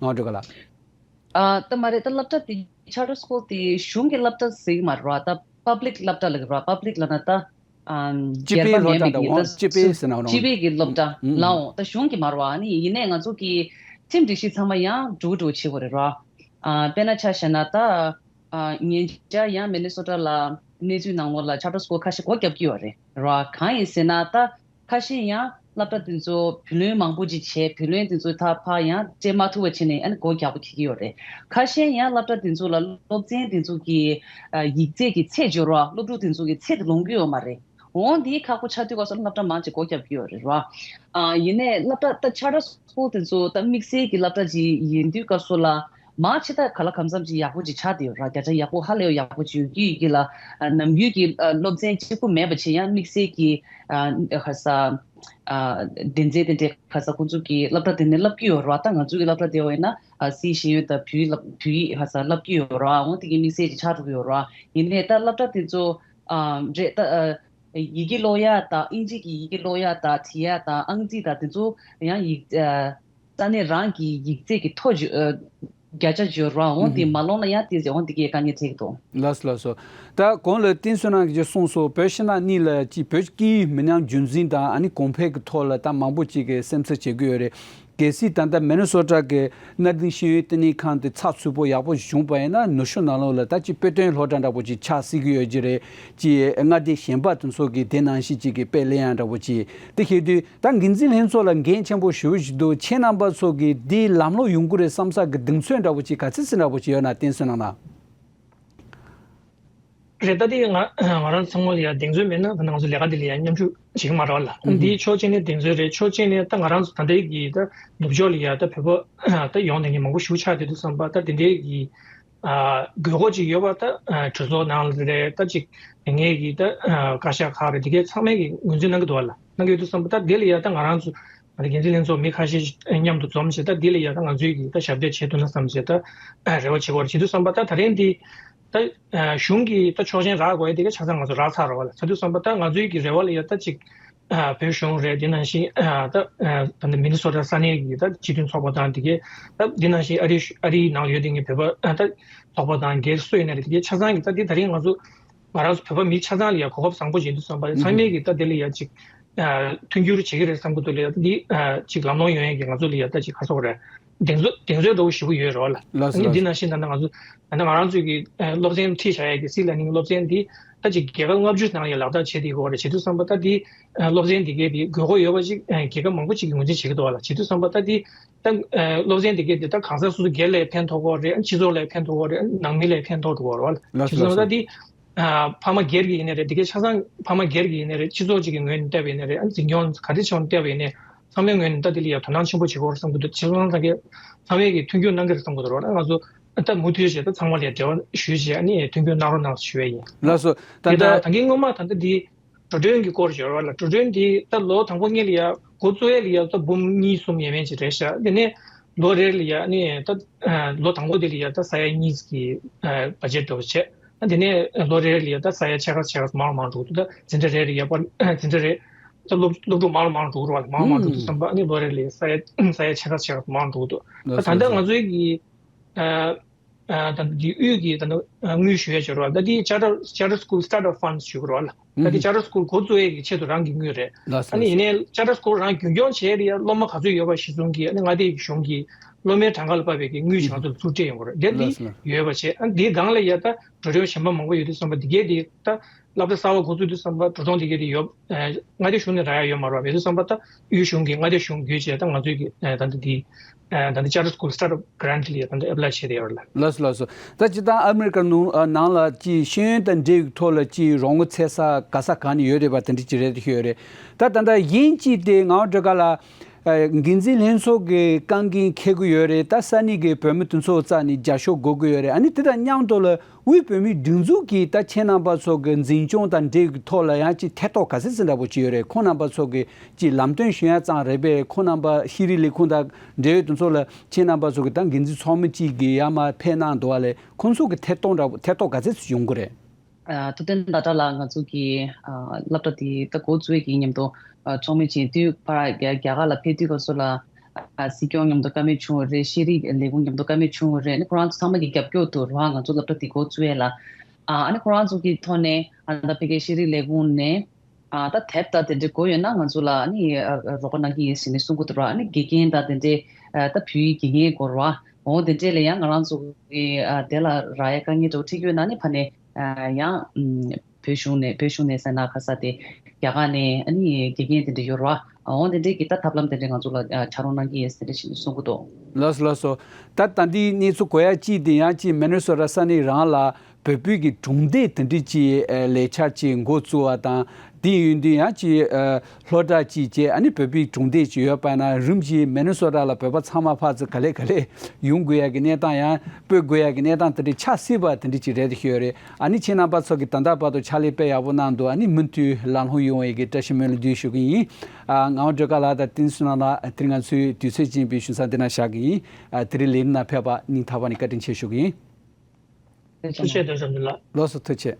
ངག་སྒྲོལ་དཀར་ལགས། ཨ་ད་མ་རེད། ད་སློབ་གྲྭ་དེ་ཆར་ཊར་སི་ཀུལ་དེ་གཞུང་གི་སློབ་གྲྭ་ཟེར་གྱི་མ་རེད་བ། ད་པབ་ལིག་སློབ་གྲྭ་ལབ་ཀྱི་རེད་བ། པབ་ལིག་ལབ་ན་ད་ཨམ་སྤྱི་པའི་སྒེར་པ་སློབ་མིན་གྲྭ་པའི་འདྲ་གི་བོ། ད་སྤྱི་པའི་ཟེར་ན་རང་སྤྱི་པའི་གི་སློབ་གྲྭ་ཨུ་ལའོ། ད་གཞུང་གི་མ་རེད་བ། ཨ་ནི་ཡིན་ནའི་ང་ཚོ་གི་ཁྲིམས་སྒྲིག་གཞི་ཚང་མ་ཡང་འགྲོ་གི་འགྲོ་བྱེད་དགོས་རེད་ར། ཨ་དཔེར་ན་ཆ་བཞག་ན་ད་ཨ་ཉེ་ཆར་ཡང་མི་ནི་སོ་ཊ་ལ་གནས་ཚུལ་ནང་ལོགས་ལ་ཆར་ཊར་སི་ཀུལ་ཁ་ཤས་སྒོ་བརྒྱབ་ཀྱི་ཡོད་རེད་ར། གང་ཡིན་ཟེར་ན་ད་ཁ་ཤས་ཡང་སློབ་གྲྭ་དེ་ཚོ་བུ་ལོན་མང་པོ་ཅིག་བྱས། བུ་ལོན་དེ་ཚོ་ད་ཕར་ཡང་སྤྲད་མ་ཐུབ་པ་བྱས་ནས་ཨ་ནི་སྒོ་རྒྱག་པ་འཁེལ་གྱི་ཡོད་རེད། ཁ་ཤས་ཡང་སློབ་གྲྭ་དེ་ཚོ་ལ་སློབ་ཚན་དེ་ཚོ་གི་ཨ་ཡིག་ཚད་ཀྱི་ཚད་འབྱོར་བ། སློབ་ཕྲུག་དེ་ཚོ་གི་ཚད་དེ་ལོངས་ཀྱི་ཡོད་མ་རེད། འོ་འདི་ཁག་པོ་ཆགས་དུས་སྐབས་སུ་སློབ་གྲྭ་མང་ཆེ་སྒོ་བརྒྱབ་ཀྱི་ཡོད་རེད་ར། ཨ་ཡིན་ནའི་སློབ་གྲྭ་ད་ཆར་ཊར་སི་ཀུལ་དེ་ཚོ་ད་དམིགས་བསལ་གྱི་སློབ་གྲྭ་ཅིག་ཡིན་དུས་སྐབས་སུ་ལ་མང་ཆེ་ད་ག་ལ་གང་འཚམ་ཅིག་ཡག་པོ་ཅིག་ཆགས་བསྡད་ཡོད་ར། བརྒྱ་ཆ་ཡག་པོ་ཧ་ལས་ཡག་པོ་ཅིག་ཡོད་ཀྱི་ཡོད་ཀྱི་ལ། ཨ་ནམ་རྒྱུན་གྱི་ཨ་སློབ་ཚན་གཅིག་པུ་མེད་པ་བྱས་ཡང་དམིགས་བསལ་གྱི་ཨ་ཁ་ས་ཨ་སྡེ་ཚན་དེ་འདྲའི་ཁ་ས་ཁོང་ཚོ་གི་སློབ་གྲྭ་དེ་ནས་བསླབ་ཀྱི་ཡོད་ར། ད་ང་ཚོ་གི་སློབ་གྲྭ་དེ་བ་ཡིན་ན་ཨ་སིའི་ཤེས་ཡོན་དང་བོད་ཡིག་བསླབ། བོད་ཡིག་ཁ་ས་བསླབ་ཀྱི་ཡོད་ར། འོ་དེ་གི་དམིགས་བསལ་ཅིག་ཆགས་འགྲོ་གི་ཡོད་ར། ཡིན་ནའི་ད་སློབ་གྲྭ་དེ་ཚོ་ཨ་རེད་ད། ཨ་ཡི་གེ་ཀློག་ཡ་དང་། དབྱིན་ཇི་གི་ཡི་གེ་ཀློག་ཡ་དང་། བྲིས་ཡ་དང་། ཨང་རྩིས་དང་། དེ་ཚོ་ཡང་ཡིག་ཨ་ས་གནས་རང་གི་ཡིག་ཚད་ཀྱི་མཐོ་ཇོ་ཨ་བརྒྱ་ཆ་འཇོར་བ་འོང་། དེ་མ་ལོངས་ན་ཡང་དེ་འོང་། དེ་གའི་དཀའ་ངལ་འཕྲད་ཀྱི་འདུག་ལགས་སོ། ལགས་སོ། ད་གོང་ལ་བསྟན་བསོད་ནམས་ཀྱིས་གསུངས་སོང་། བོད་ཕྱི་ནང་གཉིས་ལ་ཅིག་བོད་སྐད་ཡིག་མི་ཉམས་རྒྱུན་འཛིན་དང་། ཨ་ནི་གོང་འཕེལ་གྱི་ཐོག་ལ་ད་མང་པོ་ཅིག་གིས་སེམས་འཚབ་བྱེད་ཀྱི་ཡོད་རེད། གལ་སྲིད་ད་ལྟ་མི་ནི་སོ་ཊ་གི་གནའ་དེང་ཤེས་ཡོན་བསྟི་གནས་ཁང་དེ་ཚགས་ཚུད་པོ་ཡག་པོ་བྱུང་པ་ཡིན་ན། ནུབ་ཕྱོགས་ནང་ལོགས་ལ་ད་ཅིག་དཔེ་སྟོན་སློབ་གྲྭ་འདྲ་པོ་ཅིག་ཆགས་སྲིད་ཀྱི་ཡོད་ཀྱི་རེད། ཅིག་མངའ་སྡེ་གཞན་པ་དེ་ཚོ་གིས་དེ་ནང་བཞིན་ཅིག་གི་དཔེ་ལེན་ཡ་འདྲ་པོ་ཅིག་དེ་བྱེད་དུས། ད་འགན་འཛིན་ལྷན་ཚོགས་ལ་འགན་ཆེན་པོ་ཞེ་པོ་ཞིག་འདུག་ཁྱེད་རྣམ་པ་ཚོ་གིས་འདི་ལམ་ལྷོང་ཡོང་གི་རེད་བསམ་ས་གི་གདེང་ཚོད་འདྲ་པོ་ཅིག་ག་ཚོད་ཙམ་འདྲ་པོ་ཅིག་ཡོད་ན་བསྟན་བསོད་ནམས་ལགས། རེད། ད་དེ་ང་ང་རང་ཚང་མ་ལ་ཡ་གདེང་ཚོད་མེད་ན་ད་ང་ཚོ་ལས་ཀ་འདི་ལ་ཡ་མཉམ་ཞུགས་བྱེད་ཀྱི་མ་རེད་ལ། ཨ་འདིའི་ཕྱོགས་གཅིག་ནས་གདེང་ཚོད་རེད། ཕྱོགས་གཅིག་ནས་ད་ང་རང་ཚོ་ད་ལྟའི་གི་ད་ནུབ་ཕྱོགས་ལ་ཡ་ད་བོད་པ་ད་ཡོང་བསྡད་མཁན་མང་པོ་ཞེ་པོ་ཆགས་བསྡད་དུས་ཙམ་པ། ད་དེ་འདྲའི་གི་ཨ་དགོས་མཁོ་ཅིག་ཡོད་པ། ད་ཨ་གྲོས་ཚོགས་ནང་ལ་རེད། ད་ཅིག་དེ་སྔའི་གི་ད་ཨ་བཀའ་ཤག་ཁག་རེད། དེ་གའི་ཚང་མས་གི་ངོས་འཛིན་གནང་གི་འདུག་བ་ལ། གནང་གི་ཡོད་དུས་ཙམ་པ། ད་དེ་ལ་ཡ་ད་ང་རང་ཚོ་ང་ཚོ་འགན་འཛིན་ལྷན་ཚོགས་མི་ཁ་ཤས་མཉམ་དུ་འཛོམས་བྱས། ད་འདི་ལ་ཡ་ད་ང་ཚོས་གི་ད་ཞབས་འདེགས་བྱེད་ཐུབ་ན་བསམ་བྱས། ད་ཨ་རེ་བ་བྱེད་དགོས་རེད། བྱེད་དུས་ཙམ་པ། ད་ད་རིང་འདི་ད་ཨ་གཞུང་གི་ད་ཆོག་མཆན་རག་དགོས་ཡ་དེ་ག་ཆ་ཚང་ང་ཚོ་རག་ཚར་རེད་བ་ལ། ཆ་དུས་ཙམ་པ་ད་ང་ཚོའི་གི་རེ་བ་ལ་ཡ་ད་ཅིག་ཨ་བོད་གཞུང་རེད། དེ་ནང་བཞིན་ཨ་ད་ཨ་ད་ནི་མི་ནི་སོ་ཊ་ས་གནས་ཀྱི་ད་སྤྱི་མཐུན་ཚོགས་པ་དང་། དེ་གའི་ད་དེ་ནང་བཞིན་ཨ་རི་ཨ་རིའི་ནང་ཡོད་དེ་ངའི་བོད་པ་ཨ་ད་ཚོགས་པ་དང་སྒེར་སུ་ཡིན་ན་རེད། དེ་གའི་ཆ་ཚང་གི་ད་འདི་ད་རིང་ང་ཚོ་ང་རང་ཚོ་བོད་པ་མི་ཆ་ཚང་ལ་ཡ་གོ་སྐབས་བཟང་པོ་ཅིག་ཡིན་དུས་ཙམ་པ། ཚང་མས་ཀྱི་ད་དེ་ལ་ཡ་ཅིག་ཨ་མཐུན་འགྱུར་བྱེད་ཀྱི་རེད་བསམ་གྱི་འདུག་ལ། ཡ་འདི་ཨ་ཅིག་ལམ་ལྷོང་ཡོང་ཡ་གི་ང་ཚོ་ལ་ཡ་ད་ཅིག་ག་རེ་ཟེར་དགོས་རེད། གདེང་ཚོད་གདེང་ཚོད་འདྲ་བོ་ཞེ་པོ་ཡོད་རེད་བ་ལ། ལགས་སོ། ཨ་ནི་ལགས་འདི་ནང་བཞིན་ད་ལྟ་ང་ཚོ་ད་ལྟ་ང་རང་ཚོའི་གི་ཨ་སློབ་ཚན་ཁྲིད་བཞག་ཡ་གི་སྲིད་ལ་ནིང་སློབ་ཚན་འདི་ད་ཅིག་རྒྱལ་ཁབ་ལྔ་བཅུ་ནང་ལ་ཡ་ལག་བསྟར་བྱེད་བསྡད་ཡོད་རེད། བྱེད་དུས་ཙམ་པ་ད་འདི་ཨ་སློབ་ཚན་འདི་གའི་འདི་དགོས་མཁོ་ཡོད་པ་ཅིག་ཨ་རྒྱལ་ཁབ་མང་པོ་ཅིག་གིས་ངོས་འཛིན་བྱེད་ཀྱི་འདུག་བ་ལ། བྱེད་དུས་ཙམ་པ་ད་འདི་ད་ཨ་སློབ་ཚན་འདི་གའི་འདི་ད་གང་ཟག་སོ་སོ་སྒེར་ལ་ཕན་ཐོགས་ཀྱི་ཡོད་རེད། སྤྱི་ཚོགས་ལ་ཕན་ཐོགས་ཀྱི་ཡོད་རེད། ནང་མི་ལ་ཕན་ཐོགས་འགྲོ་གི་ཡོད་རེད་བ་ལ། ལགས་སོ། བྱེད་དུས་ཙམ་པ་ད་ལགས་སོ། འདི་ཨ་ཕ་མ་སྒེར་གྱི་ཡིན་ནའི་རེད། དེ་གའི་ཆ་ཚང་ཕ་མ་སྒེར་གྱི་ཡིན་ནའི་རེད། སྤྱི་ཚོགས་གཅིག་གི་ངོས་ནས་བལྟས་པ་ཡིན་ནའི་རེད། ཨ་འཛིན་སྐྱོང་ག་རེ་བྱས་ནས་བལྟས་པ་ཡིན་ནའི་ཚང་མའི་ངོས་ནས་ད་དེ་ལ་ཡ་དོ་སྣང་ཆེན་པོ་བྱེད་དགོས་རེད་བསམ་གྱི་འདུག་བྱས་ཙང་ཚང་གི་ཚང་མས་ཀྱི་མཐུན་འགྱུར་གནང་གི་རེད་བསམ་གྱི་འདུག་ར། ང་ཚོ་ད་མུ་མཐུད་བྱས་ད་ཚང་མ་ལ་ཡ་འབྲེལ་བ་ཞུས་བྱས། ཨ་ནི་མཐུན་འགྱུར་གནང་རོགས་གནང་ཞུ་ཡ་ཡིན། ལགས་སོ། ད་དེ་ད་ལྟ་ད་གིན་སྔོན་མ་ད་ལྟ་འདི་འགྲོ་གྲོན་གྱི་སྐོར་ཞུ་བ་ལ། འགྲོ་གྲོན་འདི་ད་ལོ་དང་པོ་གཉིས་ལ་ཡ་འགོ་བཙུགས་ཡ་ལ་ཡ་ད་འབུམ་གཉིས་གསུམ་ཡས་མས་ཅིག་རེད་ཤག་དེ་ནས་ལོ་རེ་ལ་ཡ་ཨ་ནི་ད་ལོ་དང་པོ་དེ་ལ་ཡ་ད་ས་ཡ་གཉིས་ཀྱི་བ་ཇེཊ་འདྲ་བོ་བྱས། ཨ་དེ་ནས་ལོ་རེ་ལ་ཡ་ད་ས་ཡ་ཕྱེད་ཀ་ཕྱེད་ཀ་མང་རུ་མང་རུ་འགྲོ་གི་འདུག་ད་འཛིན་གྲྭ་རེ་ལ་ཡ་པ་འཛིན་གྲྭ་རེ་ད་སློབ་སློབ་ཕྲུག་མང་རུ་མང་རུ་འགྲོ་གི་རེད་བ་ལ། མང་རུ་མང་རུ་འགྲོ་དུས་ཙམ་པ་ཨ་ནི་ལོ་རེ་ལ་ཡ་ས་ཡ་ས་ཡ་ཕྱེད་ཀ་ཕྱེད་ཀ་མང་རུ་འགྲོ་གི་འདུག་ད་ད་ལྟ་ང་ཚོའི་གི་ཨ་ད་འདི་དབུས་ཀྱི་ད་དངུལ་ཞུ་ཡ་ཅིག་ཡོད་རེད་བ། ད་འདི་Charter Charter School Startup Funds ཞུ་གི་རེད་བ་ལ། ད་འདི་Charter School འགོ་བཙུགས་ཡས་ཀྱི་ཆེད་དུ་རང་གི་དངུལ་རེད། ལགས་སོ། ཨ་ནི་ཡིན་ནའི་Charter School རང་རྒྱུན་སྐྱོང་བྱས་ལ་ཡ་སློབ་མ་ག་ཚོད་ཡོད་པ་གཞི་བཟུང་གིས་ཨ་ནི་མངའ་སྡེ་གི་གཞུང་གིས་སློབ་མའི་གྲངས་ཀ་ལ་དཔག་པའི་གི་དངུལ་ཞིག་ང་ཚོ་ལ་ཚུར་སྤྲད་ཡོང་གི་རེད། དེ་འདི་ལགས་སོ། ཡོད་པ་བྱས། ཨ་འདིའི་སྒང་ལ་ཡ་ད་འགྲོ་གྲོན་གཞན་པ་མང་པོ་ཡོད་དུས་ཙམ་པ་འདི་གའི་འདི་ད་སློབ་གྲྭ་གསར་པ་འགོ་བཙུགས་དུས་ཙམ་པ་འགྲོ་གྲོན་འདི་གའི་འདི་ཡོད། ཨ་མངའ་སྡེ་གཞུང་ནས་རག་ཡ་ཡོད་མ་རེད་བ། མེད་དུས་ཙམ་པ་ད་དབུས་གཞུང་གིས་མངའ་སྡེ་གཞུང་བརྒྱུད་བྱས་ད་ང་ཚོའི་གི་ཨ་ད་འདི་འདི་ཨ་ད་འདི་Charter School Startup Grant ལ་ཡ་ད་འདི་ཨེབ་ལའི་བྱས་ཏེ་ཡོད་རེད་ལ། ལགས་སོ། ལགས་སོ། ད་སྤྱིར་བཏང་ཨ་མི་རི་ཀ་ནང་ནང་ལ་ཅིག་ཤེས་ཡོན་དང་འབྲེལ་བའི་ཐོག་ལ་ཅིག་རོགས་དངུལ་འཚོལ་ས་ག་ས་ག་ནས་ཡོད་རེད་པ། དེ་འདྲ་ཅིག་རེད་ཤོད་ཡོད་རེད། ད་ད་ལྟ་ཡིན་གཅིག་དེ་ང་འདྲ་ག་ལ་ཨ་འགན་འཛིན་ལྷན་ཚོགས་ཀྱི་རྐང་འགན་འཁྱེར་གྱི་ཡོད་རེད། ད་ས་གནས་ཀྱི་བོད་མི་དེ་ཚོ་རྩ་ནས་རྒྱབ་སྐྱོར་དགོས་ཀྱི་ཡོད་རེད། ཨ་ནི་དེ་དང་མཉམ་དུ་ལ་དབུས་བོད་མིའི་སྒྲིག་འཛུགས་ཀྱིས་ད་ཁྱེད་རྣམ་པ་ཚོ་གི་འཛིན་སྐྱོང་དང་འབྲེལ་གྱི་ཐོག་ལ་ཡང་ཅིག་ཐེ་གཏོགས་ག་ཚད་ཅིག་འདྲ་པོ་ཅིག་ཡོད་རེད། ཁོང་རྣམ་པ་ཚོ་གི་ཅིག་ལམ་སྟོན་ཞུ་ཡ་ཙམ་རེད་པས། ཁོང་རྣམ་པ་ཤེས་རིག་ལས་ཁུངས་དང་འབྲེལ་ཡོད་དེ་ཚོ་ལ་ཁྱེད་རྣམ་པ་ཚོ་གི་ད་འགན་འཛིན་ཚོགས་མི་གཅིག་གིས་ཡར་མར་ཕེབས་གནང་འདུག་བ་ལས། ཁོང་ཚོ་གི་ཐེ་གཏོགས་འདྲ་པོ་ཐེ་གཏོགས་ག་ཚད་ཅིག་ཡོང་གི་རེད། ཨ་ཐུབ་བསྟན་ཟླ་གྲགས་ལགས། ང་ཚོ་གི་ཨ་སློབ་གྲྭ་དེ་ད་འགོ་བཙུགས་ཀྱི་མཉམ་དུ་ཨ་ཚོགས་མི་བྱེད་དུས་ཕར་རྒྱ་རྒྱ་གར་ལ་ཕེབས་དུས་སྐབས་སུ་ལ་ཨ་སྲིད་སྐྱོང་མཉམ་དུ་བཀའ་མོལ་བྱུང་བ་རེད། ཤེས་རིག་ལས་ཁུངས་མཉམ་དུ་བཀའ་མོལ་བྱུང་བ་རེད། ཨ་ནི་ཁོ་རང་ཚོ་ཚང་མ་གི་རྒྱབ་སྐྱོར་དུ་རང་ང་ཚོ་སློབ་གྲྭ་དེ་འགོ་བཙུགས་ཡས་ལ། ཨ་ཨ་ནི་ཁོ་རང་ཚོ་གི་ཐོག་ནས་ཨ་ད་ཕ་གིའི་ཤེས་རིག་ལས་ཁུངས་ནས་ཨ་ད་དེབ་དང་དེ་འདྲའི་དགོས་ཡོད་ན་ང་ཚོ་ལ་ཨ་ནི་ཨ་རོགས་པ་གནང་གི་ཡིན་ཟེར་ནས་གསུང་གི་འདུག་ར། ཨ་ནི་དགེ་རྒན་དང་དེ་འདྲའི་ཨ་ད་བོད་ཡིག་དགེ་རྒན་དགོས་ར། འོ་དེ་འདྲས་ལ་ཡང་ང་རང་ཚོ་གི་ཨ་དེ་ལ་རག་ཡ་དཀའ་ངལ་འདྲ་བོ་འཕྲད་ཀྱི་ཡོད་ན་ནི་ཕ་ནས་ཨ་ཡང་ཨམ་བོད་གཞུང་ནས་བོད་གཞུང་ནས་ཟེར་ན་ཁ་ས་དེ་རྒྱ་གར་ནས་ཨ་ནི་དགེ་རྒན་དེ་འདྲས་ཡོད་རེད་བ། འོ་དེ་འདྲས་ཀྱི་ད་ཐབས་ལམ་དེ་འདྲས་ང་ཚོ་ལ་ཨ་ཕྱག་རོགས་གནང་གི་ཡིན་ཟེར་འདྲས་ཞིག་གསུང་གི་འདུག་ལགས་སོ་ལགས་སོ། ད་ད་འདིའི་གནས་ཚུལ་གོ་ཡ་གཅིག་དེ་ཡང་གཅིག་མི་ནི་སོ་ཊ་ས་གནས་རང་ལ་བོད་བོད་ཀྱི་གྲོང་སྡེ་དེ་འདྲས་ཀྱི་ཨ་ལས་འཆར་ཅིག་འགོ་བཙུགས་པ་དང་། དེ་ཡིན་དུས་ཡང་ཅིག་ཨ་ལྷོ་བྲག་ཅིག་བྱས། ཨ་ནི་བོད་པའི་གྲོང་སྡེ་ཅིག་ཡོད་པ་ན་རིམ་གྱིས་མི་ནི་སོ་ཊ་ལ་བོད་པ་ཚང་མ་ཕར་ཚུར་ག་ལེ་ག་ལེ་ཡོང་དགོས་ཡ་གི་གནས་སྟངས། ཡང་སྤོ་དགོས་ཡ་གི་གནས་སྟངས་དེ་འདྲ་ཆགས་སྲིད་པ་དེ་འདྲ་ཅིག་རེད་ཤོད་རེད། ཨ་ནི་ཁྱེད་རྣམ་པ་ཚོ་གིས་ད་ལྟ་བར་དུ་ཕྱག་ལས་དཔེ་ཡག་པོ་གནང་འདུག་ཨ་ནི་མུ་མཐུད་ལམ་ལྷོང་ཡོང་བའི་གི་བཀྲ་ཤིས་སྨོན་ལམ་འདུག་ཞུ་གི་ཡིན། ཨ་ངག་དབང་སྒྲོལ་དཀར་ལགས་དང་བསྟན་འཛིན་བསོད་ནམས་ལགས། དེ་རིང་ང་ཚོའི་དུས་ཚོད་སྦྱིན་པའི་ཞུ་མཚམས་འདི་ན་བཞག་གི་ཡིན། ཨ་དེ་རིང་ལས་རིམ་ནང་ཕེབས་པ་སྙིང་ཐག་པ་ནས་བཀའ་དྲིན་ཆེ་ཞུ་གི་ཡིན། ཐུགས་རྗེ་ཆེ། ལགས་སོ། ཐུགས་རྗེ་ཆེ།